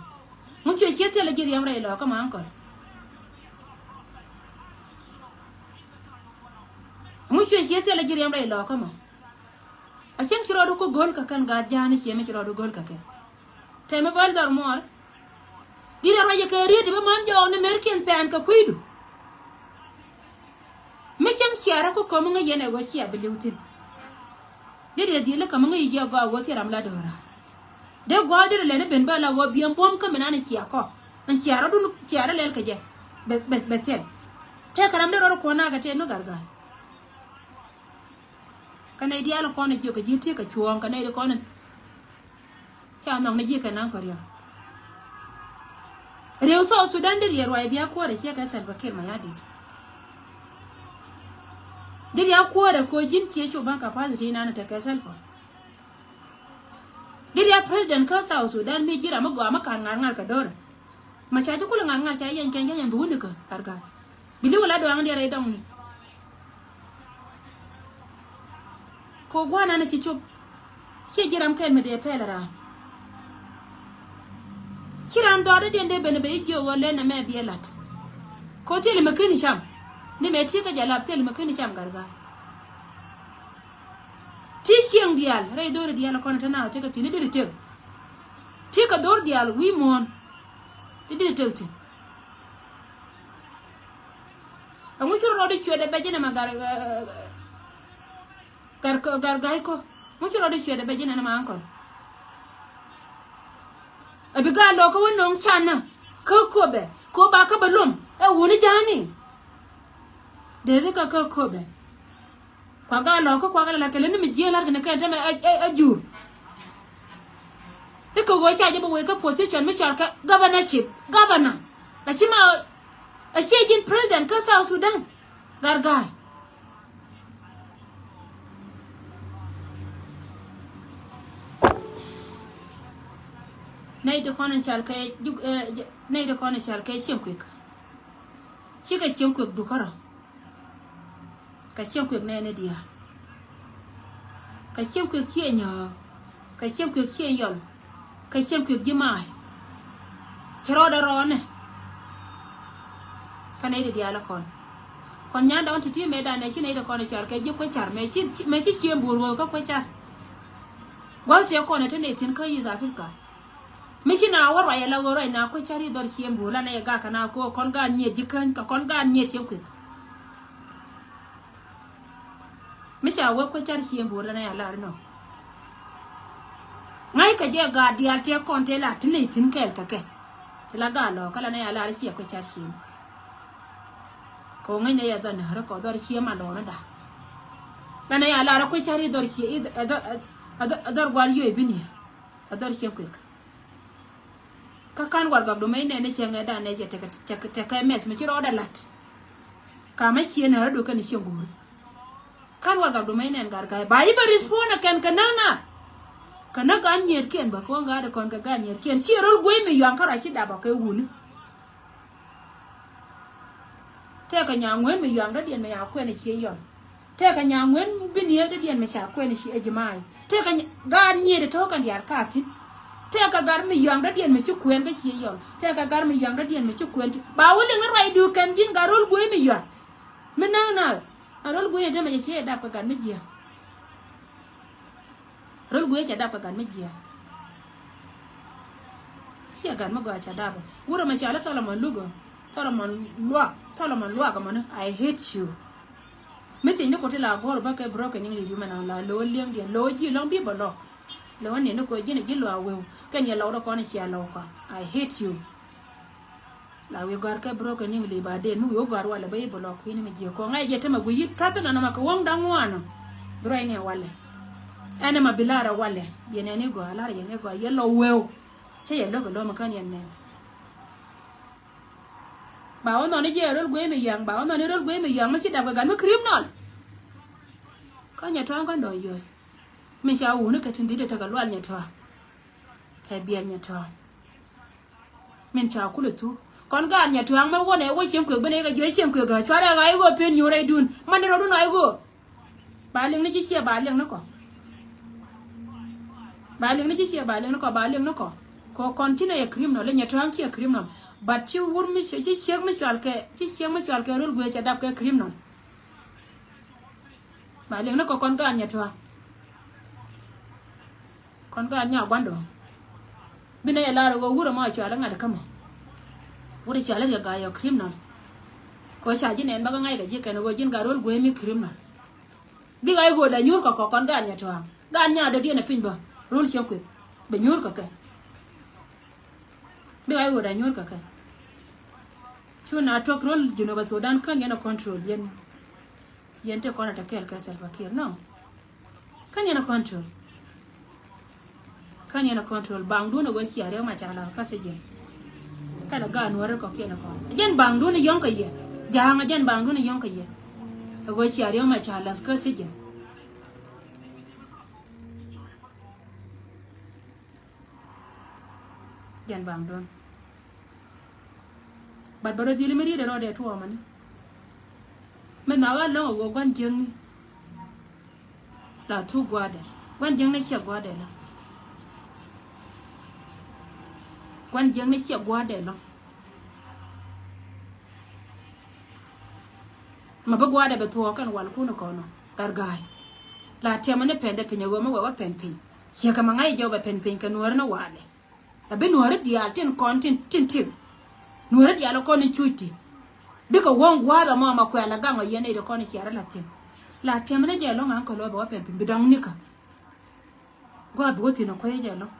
Ŋu cuɛ cië thilɛ ji̱ riɛm rɛy lɔɔkä ma ankɔl. Ŋu cuɛ cië thilɛ ji̱ riɛm rɛy lɔɔkä ma. A cieŋ ci rɔɔdu ku go̱l kɛ kɛn gaat ja̱a̱ni ciɛ mi ci rɔɔdu go̱l kɛ kɛ. Tɛmɛ bäl dhɔr muɔɔr. Dit a ruacɛ kɛ riet ti bä män jɔɔk ni merkiɛn pɛn kɛ kui̱du. Mi cieŋ ciarä ku ko̱m ŋäc yɛn ɛ ɣöö cia bi li̱w thi̱n. Dit a dhil kä mi ŋäc jiɛ gɔaa ɣöö thil ram la do̱ra. Dee gua̱a̱th dit a lɛn i̱ ben bä la ɣöö biɛn buɔ̱m kä mi nan cia kɔ. Ɛn ciarä dun ciarä lɛl kɛ jɛ. Bɛ bɛ bɛ thil. Tëëkɛ ram dee rɔɔd kuɔ̱n nakɛ tëë ni gargar. Kä nɛy diaal kɔn jiök kɛ ji̱ ti kɛ cuɔ̱ɔ̱ŋ kä nɛy di kɔn. Ca nhɔk ni ji̱ kɛ naŋ kɔ riɔ̱k. Riɛw South Sudan di riɛ ruac bia kuäärɛ ciɛ kɛ Salva Kiir Mayardit. Di riɛ kuäärɛ kɔ ji̱n ciɛ cu baŋ capacity nan tekɛ Salva. Di riɛ president kä South Sudan mi ji̱ ram mi gɔaa mi ka̱n ŋa̱r ŋa̱r kɛ do̱rɛ. Ma ca ji̱ kulɛ ŋa̱r ŋa̱r ca yɛn kɛn yɛn bi wuni kä gat gat. Bi li̱w la duaŋ diɛ rɛy dɔŋni. Kɛ gua̱a̱r nan ci cop. Ciɛ ji̱ ram kɛl mi dee pɛl raan. Ci ram dhɔaar dee diɛn dee ben ben i̱ jiök ɣöö lɛn ɛmɛ biɛ la̱t. Kɛ thil mi ken i̱ cam. Ni mɛ ti kä jɛ lap thil mi ken i̱ cam gat gat. Ti cieŋ diaal rɛy dho̱ri diaal kɔn te na te kɛ thi̱n i̱ deri tek. Ti kɛ dho̱r diaal wi̱i̱ muɔ̱ɔ̱n. I̱ deri tek thi̱n. Ɛŋu cu rɔ rɔɔdi cuɛt ɛ bɛ ji̱n ɛmɛ gat gat gat ga̱y kɔ. Ɛŋu cu rɔɔdi cuɛt ɛ bɛ ji̱n ɛmɛ ankɔl. Ɛ bi gaa lɔɔkä wä nɔŋ canä kä köpɛ köp ba kä bɛ lom ɛ wuni ja̱a̱ni. Dee dhi kä kä köpɛ. Kuak gaa lɔɔkä kuak ɛ lɛ kɛ lɛ ni mi jiee lar kɛ ni kɛn tämɛ ɛ ɛ jur. I̱ kɛ ɣöö ca jɛ bɛ wee kä position mi cɔal kɛ governorship, governor. La ci ma ɛ ciɛ ji̱n president kä South Sudan. Gat ga̱a̱y. Nɛy ti kɔn in cal kɛ juk, eh, j-, nɛy ti kɔn in cal kɛ cieŋ kuek. Cikɛ cieŋ kuek dukärɔ. Kɛ cieŋ kuek nɛɛni diaal. Kɛ cieŋ kuek ciɛ nyääk. Kɛ cieŋ kuek ciɛ yɔl. Kɛ cieŋ kuek ji̱ ma̱a̱y. Ci rɔɔdɛ rɔɔnɛ. Kä nɛy ti diaal ɛ kɔn. Kɔn nyan dɔ̱ŋ ti̱ti̱ mëë danɛ ci nɛy ti kɔn ɛ car kɛ ji̱ kuec car mëë ci, mëë ci cieŋ buur ɣöö kä kuec car. Gua̱th cɛ kɔn ɛ te nɛy thi̱n kä East Africa. Mi ci na wä ruac ala ɣöö ruac na kuec cär i̱ dhɔr ciem buur lanɛ yɛ gak kɛ na ko̱o̱k kɔn gaat nyiet ji̱ käny kɛ kɔn gaat nyiet ciem kuek. Mi ca wä kuec cär ciem buur lanɛ ya lar inɔ. Ŋa̱ckɛ jɛ gaat diaal tiɛk kɔn tëë la ti nɛy thi̱n kɛɛl kɛ kɛ. Ti la gaat lɔɔkä lanɛ ya lar i̱ ciɛ kuec cär ciem. Kɛ ɣöö ŋäcnɛ yɛ dhɔr näärä kɛ dhɔr ciem alɔɔnäda. Lanɛ ya lar i̱ kuec cär i̱ dhɔr cie i̱ dhɔr gua̱l yio̱o̱c bi niɛ. Ɛ dhɔr ciem kuek. Kä ka̱n warɛgakdu mɛ inɛn ni cieŋɛ danɛ cɛ tekɛ, tekɛ, tekɛ mɛth mi ci rɔɔdɛ la̱t. Ka mɛ ciënɛ rɔ̱du kɛn cieŋ go̱o̱ri. Ka̱n warɛgakdu mɛ inɛn Gatga̱a̱y ba i̱ bɛ respond ɛ kɛn kɛ näk na. Kɛ näk gan nyietkiɛn bä kɔn gat ɛ kɔn kɛ gan nyietkiɛn ciɛ rol guey mi yuaŋ kä ruac ci dap ɔ kɛ wuni. Tëëkɛ nyaŋ ŋuën mi yuaŋ dɔ̱diɛn mi ca kuɛn ɛ cie yɔl. Tëëkɛ nyaŋ ŋuën bi niee dɔ̱diɛn mi ca kuɛn ɛ cie jimac. Tëëkɛ gaat nyiet ɛ tɔ̱ kɛn diaal ka thi̱n. Tëëkɛ gat mi yuaŋ dɔ̱diɛn mi ci kuɛn kä cie yɔl. Tëëkɛ gat mi yuaŋ dɔ̱diɛn mi ci kuɛn ti ba wä liŋ ni ruacdu kɛn ji̱n gat rol guey mi yuaŋ. Mi näk na a rol guey ni te mɛ cɛ cie dap kɛ gat mi jiääk. Rol guiɛ cɛ dap kɛ gat mi jiääk. Ciɛ gat mi gɔaa cɛ dap. Wurɛ mɛ cɔal i̱ Tholomon Lugɔ. Tholomon luak. Tholomon luak ɛmɔni, I hate you. Mi thiec ni kɔ ti la gɔ̱r bä kɛ broken English wi̱mɛ na la lo̱ li̱eŋdiɛn lo̱ ji̱ lɔ̱ŋ bi bä lɔk. Lo̱ ni ni kɔ ji̱n ji̱ luaak weu kɛn yɛ lɔk rɔ kɔn ciɛ lɔk kɔ. I hate you. La wi̱i̱ gɔ̱a̱r kɛ broken English ba den mi wi̱i̱ wä gɔ̱a̱r walɛ bä i̱ block in mi jiɛ kɔŋ ɛ jɛ tämɛ gui̱ yi̱ ka̱th nɔnɔ ma kɛ wäŋ da̱ŋ ŋuanɔ. Bi ruac ni walɛ. Ɛn ɛmɛ bi lar ɛ walɛ biɛ nɛn i̱ gɔ̱a̱r lar yɛn i̱ gɔ̱a̱r yɛ lɔ weu. Cä yɛ lo̱k ɛ lo̱m ɛ kän yɛn nɛn. Ba wä nhɔn i̱ jiɛ rol guey mi yäŋ ba wä nhɔn i̱ rol guey mi yäŋ mi ci dap kɛ gat mi criminal. Kä nyɛ tɔ̱a̱ŋ kä dɔ̱ŋ yöö. Mi ca wuni kɛ tin di̱t ɛ tekɛ lual nyɛ tɔ̱a̱ŋ. Kɛ biɛl nyɛ tɔ̱a̱ŋ. Min ca kulɛ thu kɔn gaat nyɛ tua̱a̱ŋ mɛ wä nɛ wä cieŋ kuek ben ɛ kɛ jiö cieŋ kuek ɛ cuarɛ ɣa̱c ɣöö pen nyuur rɛydun man ni rɔ̱dun ɣa̱c ɣöö. Ba liŋ ni ji̱ ciɛ ba liŋ ni kɔ. Ba liŋ ni ji̱ ciɛ ba liŋ ni kɔ ba liŋ ni kɔ. Kɔ kɔn ci nɛ yɛ criminal inyɛ tua̱a̱ŋ ciɛ criminal. But ci wur mi ci ciek mi cual kɛ ci ciek mi cual kɛ rol guiɛ cɛ dap kɛ criminal. Ba liŋ ni kɔ kɔn gaat nyɛ tua̱a̱ŋ. Kɔn gaat nya guandɔ. Bi nɛ yɛ lar ɣöö wurɛ mɔ cuali ŋa̱t kä mɔ. Wurɛ cuali riɛk gaa yɔ criminal. Kɔ ca ji̱ nɛn bä kä ŋa̱c kɛ ji̱ kɛn ɣöö ji̱n gat rol guey mi criminal. Bi ɣa̱c ɣöö la nyuur kɛ kɔ kɔn gaat nya tua̱a̱ŋ gaat nya dee diɛn ɛ piny bä rol cieŋ kuek. Bɛ nyuur kɛ kɛ. Bi ɣa̱c ɣöö la nyuur kɛ kɛ. Cu na tuɔk rol Junub Sudan kän yɛn ɛ control yɛn. Yɛn te kɔn a te kɛɛl kɛ Salva Kiir nɔ. Kän yɛn a control. Kän yɛn a control baŋdun a ɣöö cia riɛk ma ca la̱th kä sijin. Kɛn a gaat nuɔ̱ɔ̱ri kɔ̱kiɛn a kɔn a jɛn baŋdun a yɔ̱ŋ kɛ yɛ. Ja̱a̱ŋ a jɛn baŋdun a yɔ̱ŋ kɛ yɛ. A ɣöö cia riɛk ma ca la̱th kä sijin. Jɛn baŋdun. But bä rɔ dhil mi riet ɛ rɔɔdɛ tuɔɔmani. Mi nhɔakä lɔ̱ŋ a ɣöö gua̱n jiäkni. La thuk gua̱a̱dɛ gua̱n jiäkni ciɛ gua̱a̱dɛ la. Gua̱n jiäkni ciɛ gua̱a̱dɛ lɔ̱ŋ. Ma bi gua̱a̱dɛ bɛ thuɔɔk kɛn wal kun kɔnɔ. Gat ga̱a̱c. La tiɛmɛ ni pɛn dɛ piny a ɣöö mi wɛ wä pɛn piny. Ciɛ kɛ ma ŋa̱c jɛ wä bɛ pɛn piny kɛ nuɔ̱ɔ̱ri ni walɛ. A bi nuɔ̱ɔ̱ri diaal tin kɔn tin tin tin. Nuɔ̱ɔ̱ri diaal kɔn in cuc ti. Bikɛ wäŋ gua̱a̱th ɛmɔ ma kuɛl a gaŋ ɔ yɛn nɛy ti kɔn in ciɛrɛ la thi̱n. La tiɛmɛ ni jɛ ɛlɔ̱ŋ aŋ kɛ lo̱ bɛ wä pɛn piny bi dɔ̱ŋ nikä. Gua̱a̱th bi wä thi̱n ɔ kuec jɛ ɛlɔ̱ŋ.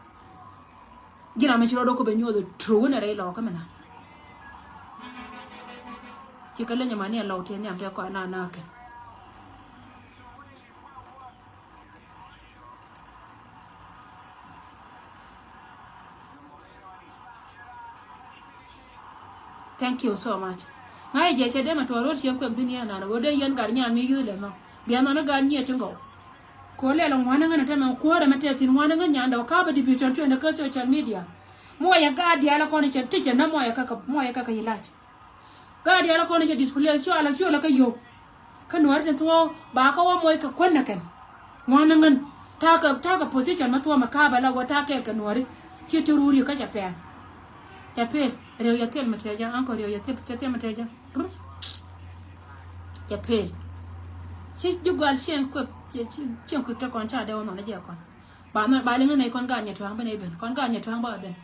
Ji̱n ram mi ci rɔɔd ɔ ku bɛ nyuɔth ɔ tuɔ̱k wun ɛ rɛy lɔɔkä mi na. Ci kɛ leny ɛmani ɛ lɔw tiɛn nhiam tɛ kɔn na na kɛ. Thank you so much. Ŋa̱c jɛ cɛ dee mɛ tuɔɔr ro̱r ciɛ kuɛk bi ni ɛnan ɣöö dee yɛn gat nyan mi yuth lɛ nhɔk. Biɛ nhɔn i̱ gat nyiɛ ti gɔw. Kɛ ɣöö lɛl ŋuani ŋän ɛ tämɛ kuäärɛ mɛ tɛth thi̱n ŋuani ŋän nyandɛ ɔ ka̱pɛ division twenty kä social media. Muɔyɛ gaat diaal ɛ kɔn i̱ cɛ ti cɛ nä muɔyɛ kä muɔyɛ kä kä yi lac. Gaat diaal kɔn i̱ cɛ displace cualɛ cualɛ kä yio̱w. Kä nuääri tin thuɔ̱ɔ̱k ba kä wä moc kɛ kuän nɛ kɛn. Ŋuan ni ŋän ta̱a̱ kɛ ta̱a̱ kɛ position mi thuɔ̱ɔ̱k mi ka̱a̱pɛ la ɣöö ta̱a̱ kɛɛl kɛ nuääri. Ci ti ruuri kä cɛ pɛn. Cɛ pel riɛw yɛ thil mi tɛcä ankɔ riɛw yɛ thil cɛ thil mi tɛcä. Cɛ pel. Ci ji̱ gua̱l cieŋ kuek cieŋ kuek te kɔn ca dee wä nhɔn i̱ jɛ kɔn. Ba nhɔn ba liŋ ni nɛy kɔn gaat nyɛ tua̱a̱ŋ bi nɛy ben kɔn gaat nyɛ tua̱a̱ŋ ba ben.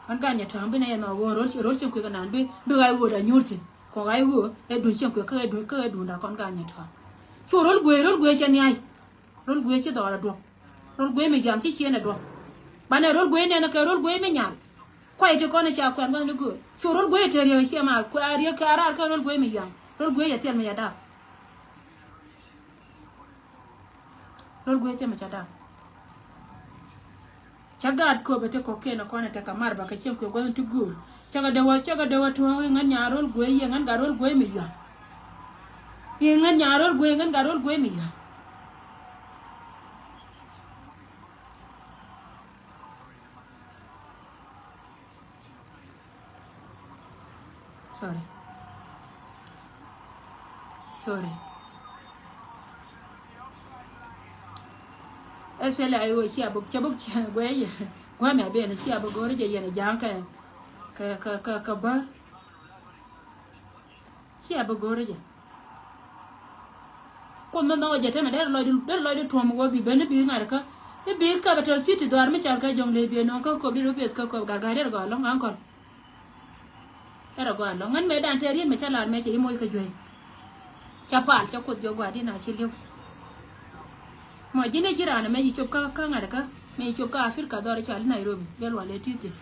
Ɣän gaat nyɛ tɔ̱ bi nɛ yɛ nhɔk ɣöö ro̱l, ro̱l cieŋ kui̱ kɛ naan bi, bi ɣa̱c ɣöö da nyuur thi̱n. Kɔn ɣa̱c ɣöö ɛ duŋ cieŋ kui̱ kä ɛ duŋ, kä ɛ duŋda kɔn gaat nyɛ tɔ̱. Cu ro̱l guëë, ro̱l guëë cɛ nhia̱c. Ro̱l guëë ci dhɔr ɛ duɔ̱p. Ro̱l guëë mi yaŋ ci cieen ɛ duɔ̱p. Banɛ ro̱l guëë nɛn kɛ ro̱l guëë mi nyal. Kuay ti kɔn ɛ ca kuɛn gua̱n ni gööl. Cu ro̱l guëë tëë riek ciɛ ma kuɛ a riek kɛ a raar kä ro̱l guëë mi yaŋ. Ro̱l guëë yɛ thil mi yɛ dap. Ro̱l guëë thil mi ca dap. Ca gaat köpɛ ti kɔ̱kiɛn ɛ kɔn ɛ tekɛ mar bä kɛ cieŋ kuɛ gua̱n ti gööl. Cakɛ dee wä, cakɛ dee wä tuɔɔk i̱ ŋän nyaa ro̱l guëë yɛ ŋän gat ro̱l guëë mi yaŋ. I̱ ŋän nyaa ro̱l guëë, ŋän gat ro̱l guëë mi yaŋ. Sorry. Sorry. Especially ay wä cia bok, cia bok cia guɛ yɛ. Guɛ mi a ben cia bok gori jɛ yɛn a jang kɛ, kɛ, kɛ, kɛ, kɛ bär. Cia bok gori jɛ. Kuoth mi nhɔk jɛ tɛmɛ derɛ lɔcdɛ, derɛ lɔcdɛ tuɔm wä bi ben i̱ bi ŋa̱t kä. I̱ bi capital city dhɔaar mi cal kä Jonglei bi nɔŋ kä köp di rɔ beth kä köp gat gat derɛ gɔaa lɔŋ ankɔl. Derɛ gɔaa lɔŋ ŋän mëë dan tɛɛr yien mɛ ca lar mɛ cɛ i̱ moc kä juey. Ca pal ca Kuoth jɔk gua̱a̱r di na ci li̱w. Mɔ ji̱n i̱ ji̱ raan mɛ yi cop kä, kä ŋa̱t kä mɛ yi cop kä Africa dhɔr i̱ cal i̱ Nairobi bel wal i̱ ti̱ti̱.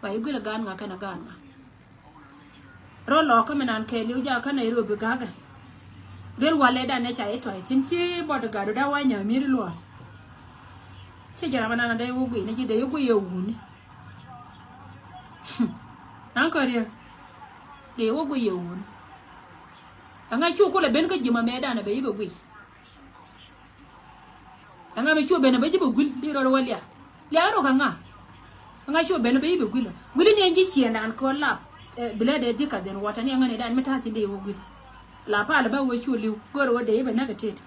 Ba i̱ guil i̱ gaan ŋa kɛn i̱ gaan ŋa. Rɔ lɔɔkä mi nan kɛɛliw jakä Nairobi gakɛ. Duel walɛ dan nɛ ca i̱ tɔy thi̱n ci bodyguard da wa̱nyä mi̱ri luɔr. Ci jɛ ram anan dee i̱ wä guiy ni ji̱ dee i̱ guiy i̱ wuni. Nan kɔ riek dee i̱ wä guiy i̱ wuni. Ɛŋa cu kulɛ ben kä ji̱ ma mɛ dan ɛ bɛ i̱ bɛ guiy. Ɛŋa mi cu ben a bä ji̱ bä guil di rɔɔd wä liak. Liak rɔ kɛ ŋa? Ɛŋa cu ben a bä ji̱ bä guil. Guil ni ɛn ji̱ ciɛɛn dan kɛ lap. Bilɛ dee dhika dhen wata ni ɛŋa ni dan mi ta̱a̱ thin dee wä guil. La pal bä wä cu liw gör wä dee bä näk tet.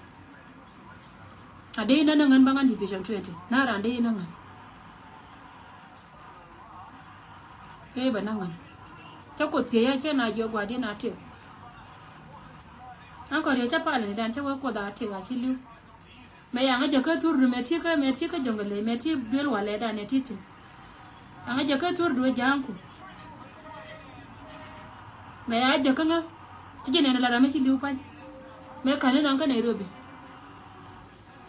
A dee nä nä ŋän bä ŋän division twenty na ran dee nä ŋän. Ee bɛ na ŋän. Cä Kuoth thiec ya cä na jiɔ gua̱a̱r di na tëk. Aŋ kɔ riɛ cä palä ni dan cä wee Kuoth a tëk a ci li̱w. Mɛ yaŋ a jäkä thurdu mɛ ti kä, mɛ ti kä jɔŋ kɛ ley mɛ ti duel walɛ dan ɛ ti tin. Aŋ a jäkä thurdu ɛ ja̱a̱ŋku. Mɛ ya jäkä ŋä ti jɛ nɛn la ram mi ci li̱w pa̱ny. Mɛ ka̱n ni naŋ kä Nairobi.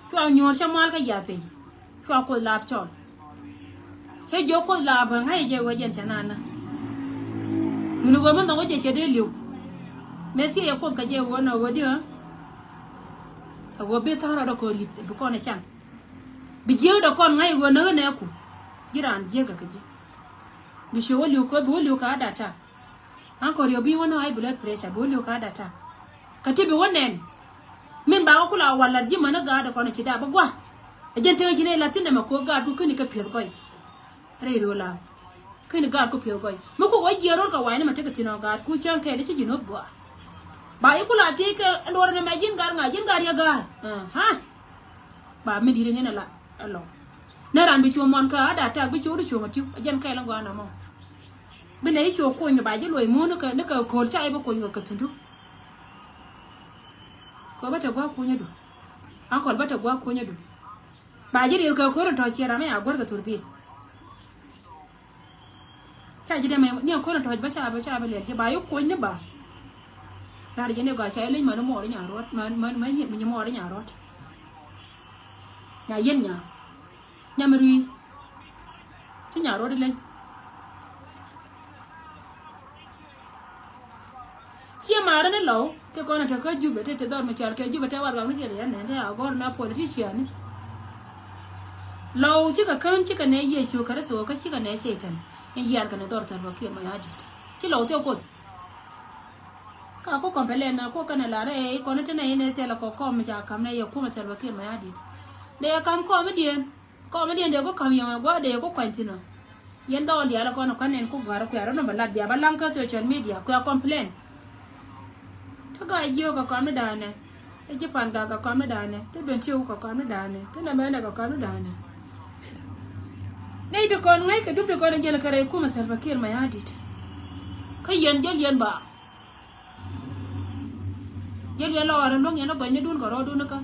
Cua nyuɔ̱ɔ̱r cä mual kä yath piny. Cua Kuoth laap cɔl. Cä jiök Kuoth laap ɣän ŋa̱c jɛ ɣöö jɛn cɛ naan nä. Duni ɣöö mi nhɔk wä jɛ cɛ dee li̱w. Mëë thiec yɛ Kuoth kɛ jɛ ɣöö nɔ ɣöö di̱ ɣä. Ɛ ɣöö bi tha̱a̱ŋ rɔɔdɛ kɔn ri̱t bi kɔn ɛ can. Bi jiääkdɛ kɔn ŋa̱c ɣöö näk ɣä nɛɛku. Ji̱ raan jiääkɛ kɛ ji̱. Bi ciö wä li̱w kɛ bi wä li̱w kɛ adak tak. Ankɔ riɛw bi wä ni high blood pressure bi wä li̱w ka data. Kä ti bi wä nɛn. Min ba wä kula walat ji̱ män ni gaat kɔn ci da bä gua. Ɛ jɛn tekɛ ci nɛ la thin ɛmɛ ko gaat ku käni kä piɛth gɔy. Rɛy riw la. Käni gaat ku piɛth gɔy. Mi ku wä jiɛ rol kɛ way ni mɛ tekɛ thin ɔ gaat ku cäŋ kɛɛl ci ji̱ nop gua. Ba yi kula thiec kɛ luɔr ni mɛ ji̱n gaat ŋa ji̱n gaat yɛ gaat. Ha. Ba mi di̱t ni nɛ la. Ɛlɔ. Nɛ ran bi cuɔ muɔn kä ada tak bi cuɔ di cuɔ ŋa tiw. Ɛ jɛn kɛɛl ŋa gɔaa na mɔ. Bi nɛ i̱ cu kuny ba ji̱ luɔc muun ni kɛ, ni kɛ ko̱o̱l ca i̱ bi kuny kɛ, kɛ thundu. Kɛ bä te gua̱a̱k kunyädu. Ankɔl bä te gua̱a̱k kunyädu. Ba ji̱ rieth kɛ ko̱r in tɔ̱ ciɛ ram i̱ a guäär kɛ thurbil. Ca ji̱ dee mɛ ni a ko̱r in tɔ̱ bä ca bä ca bä liɛl ji̱ ba i̱ kuny ni ba. Da̱r ji̱ ni gɔaa ca i̱ leny män i̱ muɔɔr i̱ nya ruɔt män män män nyi muɔɔr i̱ nya ruɔt. Nya yiel nya. Nyam rui̱. Ci nya ruɔ̱t ileny. Ciɛ maarä ni Lɔw kɛ kɔn a te kä Jubɛ te te dhɔr mi cal kɛ Jubɛ te warɛgak ni kɛ riɛn nɛn te a gɔr na politician ni. Lɔw cikɛ kän cikɛ nɛ Yecu Kritho kä cikɛ nɛ Cɛytan. Ni yian kɛ ni dhɔr Salva Kiir Mayardit. Ci Lɔw thiɛ Kuoth. Ka ku complain na ku kɛnɛ lar ɛ kɔn ti nɛ inɛ thilɛ kɔ kɔm ca kam nɛ yɛ kumɛ Salva Kiir Mayardit. Dee kam kɔm idiɛn. Kɔm idiɛn dee ku kam yɛmɛ gua̱a̱ dee ku kuany thin ɔ. Yɛn dhɔw diaal kɔn kɔn nɛn ku gua̱a̱r kuɛ rɔ nɔmɔ lat bia ba laŋ kä social media kuɛ complain. Ti ga̱a̱c jiök kɛ kɔm ni da̱a̱nɛ. Ti ji̱ pan gak kɛ kɔm ni da̱a̱nɛ. Ti ben ciek kɛ kɔm ni da̱a̱nɛ. Ti nɛmɛ nɛ kɛ kɔm ni da̱a̱nɛ. Nɛy ti kɔn ŋäc kɛ dup ti kɔn jɛl kɛ rɛy kumɛ Salva Kiir Mayardit. Kä yɛn jäl yɛn ba. Jäl yɛn lɔɔr in luäŋ yɛn lɔ gɔcnidun kɛ rɔɔdun ikä.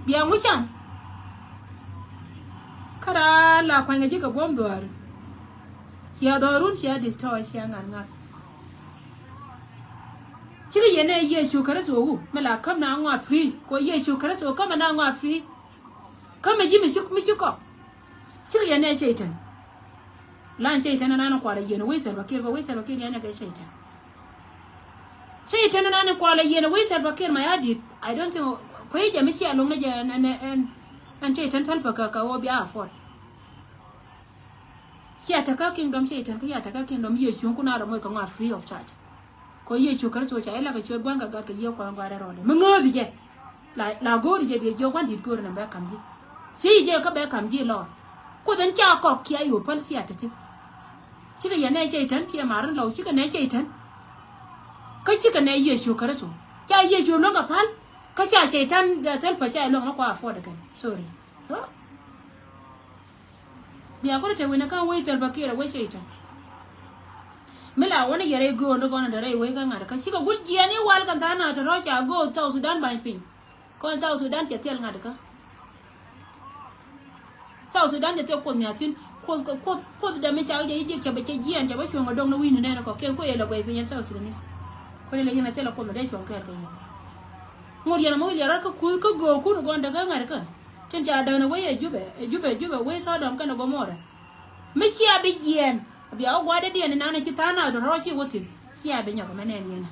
Bia ŋucan. Raan la kuany kɛ ji̱ kɛ buɔ̱m dhuaar. Cia dhɔrun cia destroy cia ŋa̱r ŋa̱r. Cikɛ yɛn ɛ Yecu Kritho wu mi la käm na ŋɔa free. Kɛ Yecu Kritho käm na ŋɔa free. Käm ji̱ mi ci mi ci kɔk. Cikɛ yɛn ɛ Cɛytan. Lan Cɛytan ɛn an kualɛ yɛn wec Salva Kiir kɛ wec Salva Kiir yɛn ɛ kɛ Cɛytan. Cɛytan ɛn an kualɛ yɛn wec Salva Kiir Mayardit. I don't think kuɛ jɛ mi cia loŋ ni jɛ ɛn ɛn ɛn Cɛytan Salva kɛ kɛ wä bia afford. Cia tekä kingdom Cɛytan kä cia tekä kingdom Yecu kun a rɔ moc kɛ ŋɔa free of charge. Kɛ Yecu Kritho ca ilak kɛ ciöt gua̱n kɛ gat kɛ yiëë kua̱n gua̱n rɛl rɔɔdɛ mi ŋääthi jɛ. La la go̱o̱ri jɛ biɛ jiök gua̱n di̱t go̱o̱ri nɛ bɛ ka̱m ji̱. Ci jɛ kä bɛ ka̱m ji̱ lɔr. Kuoth in ca kɔk cia yo̱o̱ päl cia te thi̱n. Cikɛ yɛn nɛ Cɛytan ciɛ mar in lɔw cikɛ nɛ Cɛytan. Kä cikɛ nɛ Yecu Kritho ca Yecu luäŋ kɛ päl. Kä ca Cɛytan thil pä ca luäŋ ni kua afford kɛn. Sorry. Bia kɔn te wini kä wec Salva Kiir a wec Cɛytan. Mi la wani yɛrɛ i̱ go̱o̱n di gɔn in te rɛy wec kä ŋa̱t kä cikɛ gul jiɛn i̱ wal kɛn tha̱a̱ŋ na te rɔ̱ ca go̱o̱ South Sudan ba̱ny piny. Kɔn South Sudan cɛ thil ŋa̱t kä. South Sudan cɛ thil kuoth nya thi̱n kuoth kuoth kuoth dɛm i̱ ca jɛ i̱ jiɛk cɛ bɛ cɛ jiɛn cɛ bɛ cuɔ̱ŋ a dɔŋ ni wi̱i̱ ni nɛn kɔ kiɛn kuoth yɛ lɛ guɛy piny yɛn South Sudanese. Kuoth yɛ lɛ yɛn a thil a kuoth mɛ dee cuɔ̱ŋ kɛɛl kɛ yɛn. Ŋot yɛn a mɔ wi̱i̱ liɛr kä kuth kä go̱o̱k kun gɔn te kä ŋa̱t kä. Tin ca däänä wec ɛ Jubɛ, ɛ Jubɛ, Jubɛ wec Sodom kɛnɛ Gomora. Mi cia bi jiɛɛn bia wä gua̱dädiɛn inan ci tha̱a̱ŋ nath rɔ̱ ci wä thi̱n. Cia bi nyɔk mɛ nɛn yɛn.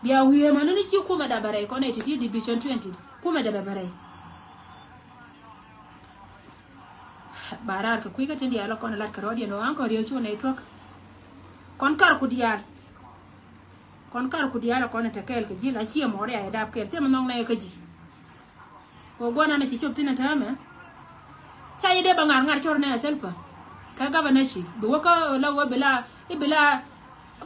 Bia wi̱i̱ ɛmɛ ni ci kumɛ dap bɛ rɛy kɔn ɛ ti̱ti̱ division twenty kumɛ dap bɛ rɛy. Ba raar kɛ kui̱ kä tin diaal ɔ kɔn lat kɛ rɔ̱diɛn ɔ aŋ kɔn riek cu nɛy tuɔ̱k. Kɔn kar ku diaal. Kɔn kar ku diaal ɔ kɔn ɛ te kɛɛl kɛ ji̱ la ciɛ mɔɔr ya ɛ dap kɛɛl thimɛ nhɔk nɛy kä ji̱. Kɛ gua̱n an ci cop thin a täämɛ. Ca yi dee ba ŋa̱r ŋa̱r cɔr nɛ a Salva kɛ governorship bi wä kä la wä bi la i̱ bi la.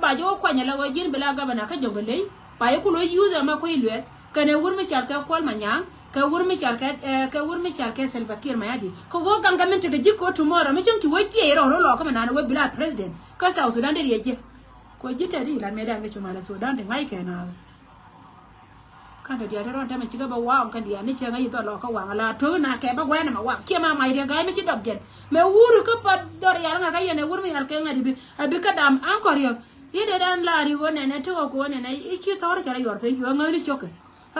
Ba jɛ wä kuany a la wä ji̱n bi la governor kä Jonglei. Ba yi ku lo̱ use ɛmɛ kui̱ luɛth kɛnɛ wur mi cal kɛ Kuɔl Manyaŋ kɛ wur mi cal kɛ kɛ wur mi cal kɛ Salva Kiir Mayardit kɛ wä gaŋ kɛ min tekɛ ji̱ ko̱ tomorrow mi cäŋ ci wä jiɛc rɔɔd rɔ lɔɔkä mi naan wä bi la president kä South Sudan dee riɛc jɛ. Kɛ wä ji̱n te di ilan mɛ dan kɛ cu mal a Sudan ti ŋa̱c kɛ naath. Ka̱n tɔ diaal te rɔ̱n tɛmɛ cikɛ bä waŋ kɛn diaal ni cɛ ŋäc i̱ dhɔl lɔ kä waŋ la to̱k na kɛ bä guɛn ɛmɛ waŋ kiɛ ma mac riɛk ga̱a̱c mi ci dɔp jɛn mɛ wur kä pat dhɔr yal ŋa̱r kä yɛn ɛ wur mi yal kɛ ŋa̱t i̱ bi ɛ bi kä dam aŋ kɔr yɔk. I̱ dee dan la ri ɣöö nɛnɛ ti ɣɔk ɣöö nɛnɛ i̱ ci thɔr cɛ rɔ yuɔr piny cuɛ ŋäth ni cio̱kɛ.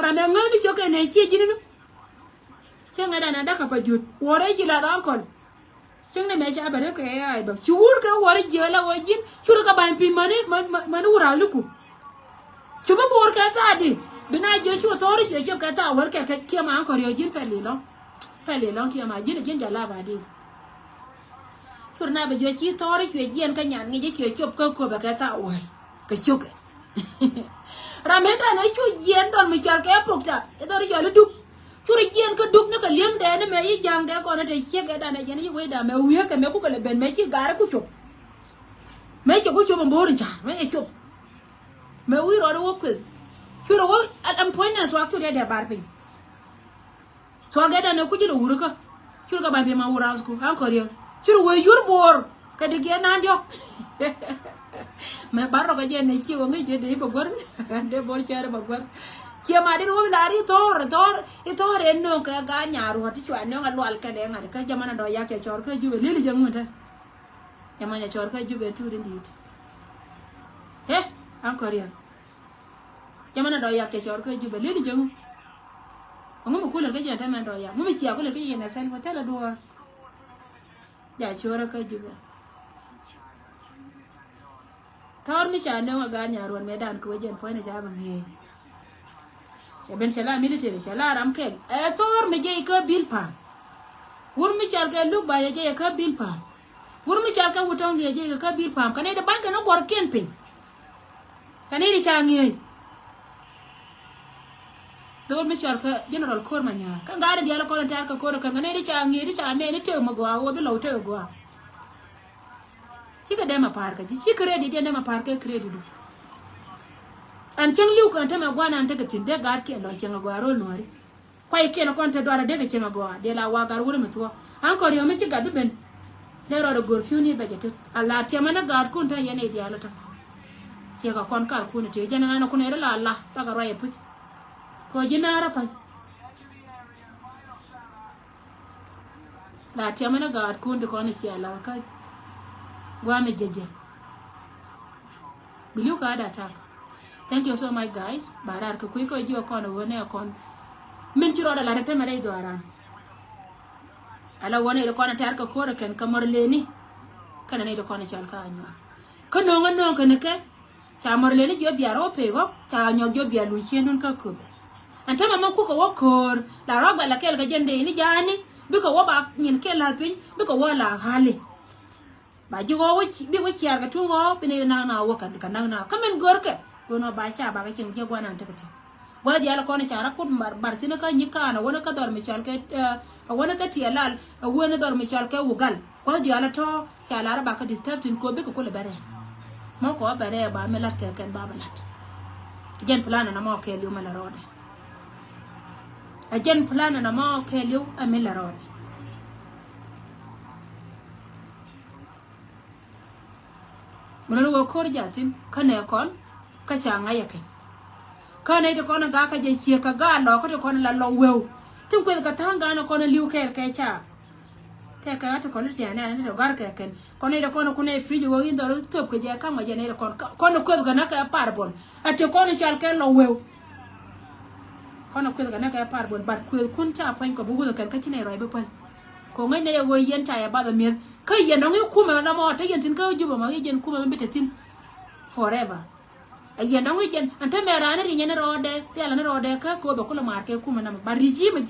Ram ɛ ŋäth ni cio̱kɛ nɛ ciɛ ji̱n ni. Cä ŋädan a dakä pa jut wuɔrɛ ci lath ankɔl. Cäŋ ni mɛ ca bɛ rep kɛ ɛ ay bä ci wur kɛ wuɔrɛ jiɛ la wä ji̱n cur kɛ ba̱ny pi̱ mäni mäni wur ath ni ku. Cu bä buɔr kɛ thaat di bi na jiɛ cu thɔɔri cuɛ cop kɛ thaat wäl kɛ kiɛ ma ankɔl riɛ ji̱n pɛl ilɔŋ. Pɛl ilɔŋ kiɛ ma ji̱n ji̱n jɛ lap a di. Cur na bɛ jiɛ ci thɔɔri cuɛ jiɛn kä nyan ŋi̱c cuɛ cop kä köpɛ kɛ thaat wäl kɛ cokɛ. Ram mi danɛ cu jiɛn dhɔl mi cɔal kɛ pok ca i̱ dhɔl i̱ cɔal i̱ duk. Cur i̱ jiɛn kä duk ni kɛ li̱eŋdɛ ni mɛ i̱ ja̱ŋdɛ kɔn i̱ te ciek ɛ danɛ jiɛn i̱ wecda mɛ wi̱i̱ kɛ mɛ kukɛ lɛ ben mɛ ci gaari ku cop. Mɛ ci ku cop in bo̱o̱r in ca̱r mɛ cɛ cop. Mɛ wi̱i̱ rɔɔd i̱ wä kueth cur i̱ wä ɛm puɔ̱ny nɛ thuak cur i̱ dee bar piny. Thuakɛ danɛ kuc i̱ rɔ wur ikä. Cur kɛ ba̱ny pi̱ ma wur ath ku aŋ kɔriɛ. Cur wee yur buɔɔr kɛ di giɛ naan diɔk. Mɛ bar rɔ kɛ jɛ nɛ ci wä ŋi̱c jɛ dee i̱ bɛ guär. Dee buɔɔr cɛɛr i̱ bɛ guär. Ciɛ ma di ruɔ̱p la ri thɔɔr thɔɔr i̱ thɔɔr ɛn nööŋ kɛ gaa nyaar ruɔ̱t ti cua nööŋ a lual kɛn ɛ ŋa̱t kä jɛ man a dɔ̱ yak cɛ cɔɔr kä Jubɛ lili jɛ ŋun te. Jɛ man cɛ cɔɔr kä Jubɛ tuut in di̱i̱t. He aŋ kɔriɛ. Cɛ mɛn a dɔɔk yak cɛ cɔɔr kä Jubɛ lili jɛ ŋu. Ŋu mi kulɛ kä jɛ te mɛn dɔɔk yak ŋu mi cia kulɛ kä yɛn a sɛl bä thilɛ duɔɔr. Ja cɔɔr kä Jubɛ. Thɔɔr mi ca nöŋ a gaat nyaruɔn mɛ dan kɛ wee jɛn puɔ̱ny ni ca bɛ ŋi̱eec. Cɛ ben cɛ la military cɛ la ram kɛl ɛ thɔɔr mi jɛ ikä bil pa̱a̱m. Wur mi cal kɛ luk ba yɛ jɛ ikä bil pa̱a̱m. Wur mi cal kɛ wut tɔŋ yɛ jɛ ikä bil pa̱a̱m kɛ nɛy ti ba̱ny kɛ ni guɔr kiɛn piny. Kɛ ni di ca ŋi̱eec. Dho̱o̱l mi cɔal kä General Ko̱r Manyaar kä ŋa̱a̱n in diaal kɔn in tɛ̈r kɛ ko̱r kɛn kɛ ni di ca ŋi̱eec di ca mɛn ni tëk mi gɔaa wä bi lɔw tëk gɔaa. Cikɛ dee ma pa̱a̱r kä ji̱ ci credit diɛn dee ma pa̱a̱r kɛ credit du. Ɛn cäŋ li̱w kɛn te mɛ gua̱n an tekɛ thi̱n dee gaat kiɛn lɔ cieŋ a gɔaa ro̱l nuääri. Kuay kiɛn kɔn te duarɛ dee kɛ cieŋ a gɔaa dee la wa gar wurɛ mi thuɔ̱k. An kɔn riɛk mi ci gat bi ben. Dee rɔɔdɛ go̱r pi̱w ni bɛ jɛ tet a la tiɛmɛ ni gaatkun te yɛn i̱ diaal tɔ. Ciɛ kɛ kɔn karkun tëë jɛn ŋa̱n kun ɛ ri la la bakɛ ruac ɛ puc. Kɛ ji̱ na̱a̱r ɛ pa̱ny. Ca tiɛmɛ ni gaatkun ti kɔn i̱ cia lath kä guamɛ jɛjɛ. Bi li̱w kɛ heart attack. Thank you so much, guys. Ba raar kɛ kui̱ kɔ jiɔ kɔn ɣöö nɛ kɔn. Min ci rɔɔdɛ lat ɛ tämɛ rɛy dhɔaaran. Ala ɣöö nɛ ri kɔn ɛ tɛ̈r kɛ ko̱r ɛ kɛn kä mɔr leni. Kɛnɛ nɛ ri kɔn ɛ cɔl kä Anyuak. Kä no̱o̱ŋ ɛ no̱o̱ŋ kɛn kɛ. Ca mɔr leni jiɔ bia rɔ pek ɣɔk, ca Anyuak jiɔ bia luc cien dun kä köpɛ. Ɛn tämɛ mɛ kukɛ wä ko̱r, la rɔ gbɛl ɛ kɛɛl kɛ jɛn dee ni ja̱a̱ni, bikɛ wä ba nyin kɛɛl la̱th piny, bikɛ wä la ɣali. Ba ji̱ ɣɔɔ wä ci-, bi wä ciaar kɛ tuŋ ɣɔɔ, bi ni naŋ na wä kɛ, kɛ naŋ na. Kä min görkɛ, go̱n ɣɔɔ ba ca bakɛ cieŋ jiɛ guanan tekɛ ti. Gua̱th diaal kɔn ca rɔ kut bar, bar thi̱n kä nyi kaan, a wänä kä dhɔr mi cɔal kɛ, eh, a wänä kä tiɛɛl lal, a wänä dhɔr mi cɔal kɛ wugal. Gua̱th diaal tɔ̱ ca lar ba kä disturb thi̱n kɛ ɣöö bikɛ kulɛ bɛ rɛɛ. Mɔ kɔ bɛ rɛɛ ba mi lat kɛ kɛn ba bɛ lat. Jɛn plan na mɔ kɛɛliw mi la rɔɔdɛ. A jɛn plan na mɔ kɛɛliw a mi la rɔɔdɛ. Mi lon wä ko̱r ja̱thin kä nɛ kɔn kä ca ŋa̱c ɛ kɛn. Kä nɛy ti kɔn ɛ gakä jɛ ciek kä gaa lɔ kä ti kɔn ɛ la lɔ weu. Tin kueth kɛ tha̱a̱ŋ ga̱a̱n ɛ kɔn ɛ li̱w kɛɛl kɛ ca. Tɛkɛ article ti tiɛɛnɛ ni ti gɔ̱a̱r kɛ kɛn. Kɔn nɛy ti kɔn ɛ kun ɛ fridge wä in dhɔr thöp kɛ jɛ ka̱m kɛ jɛ nɛy ti kɔn. Kɔn ɛ kueth kɛ nä kɛ parable. Ɛ ti kɔn ɛ cal kɛ lɔ weu. Kɔn ɛ kueth kɛ nä kɛ parable, but kueth kun ca puɔ̱ny kɔ bi wuth ɛ kɛn kä ci nɛy ruac bi päl. Kɛ ŋäc nɛy ɛ ɣöö yɛn ca yɛ bath ɛ mi̱eth. Kä yɛn dɔ̱ŋ i̱ kumɛ nɔmɔ te yɛn thi̱n kä Juba mɔ i̱ jɛn kumɛ mi bi te thi̱n forever. Ɛ yɛn dɔ̱ŋ i̱ jɛn ɛn te mɛ raan i̱ ri̱nyɛ ni rɔɔdɛ, rial ni rɔɔdɛ kä kɛ ɣöö bɛ kulɛ ma̱a̱r kɛ kumɛ nɔmɔ. Ba regime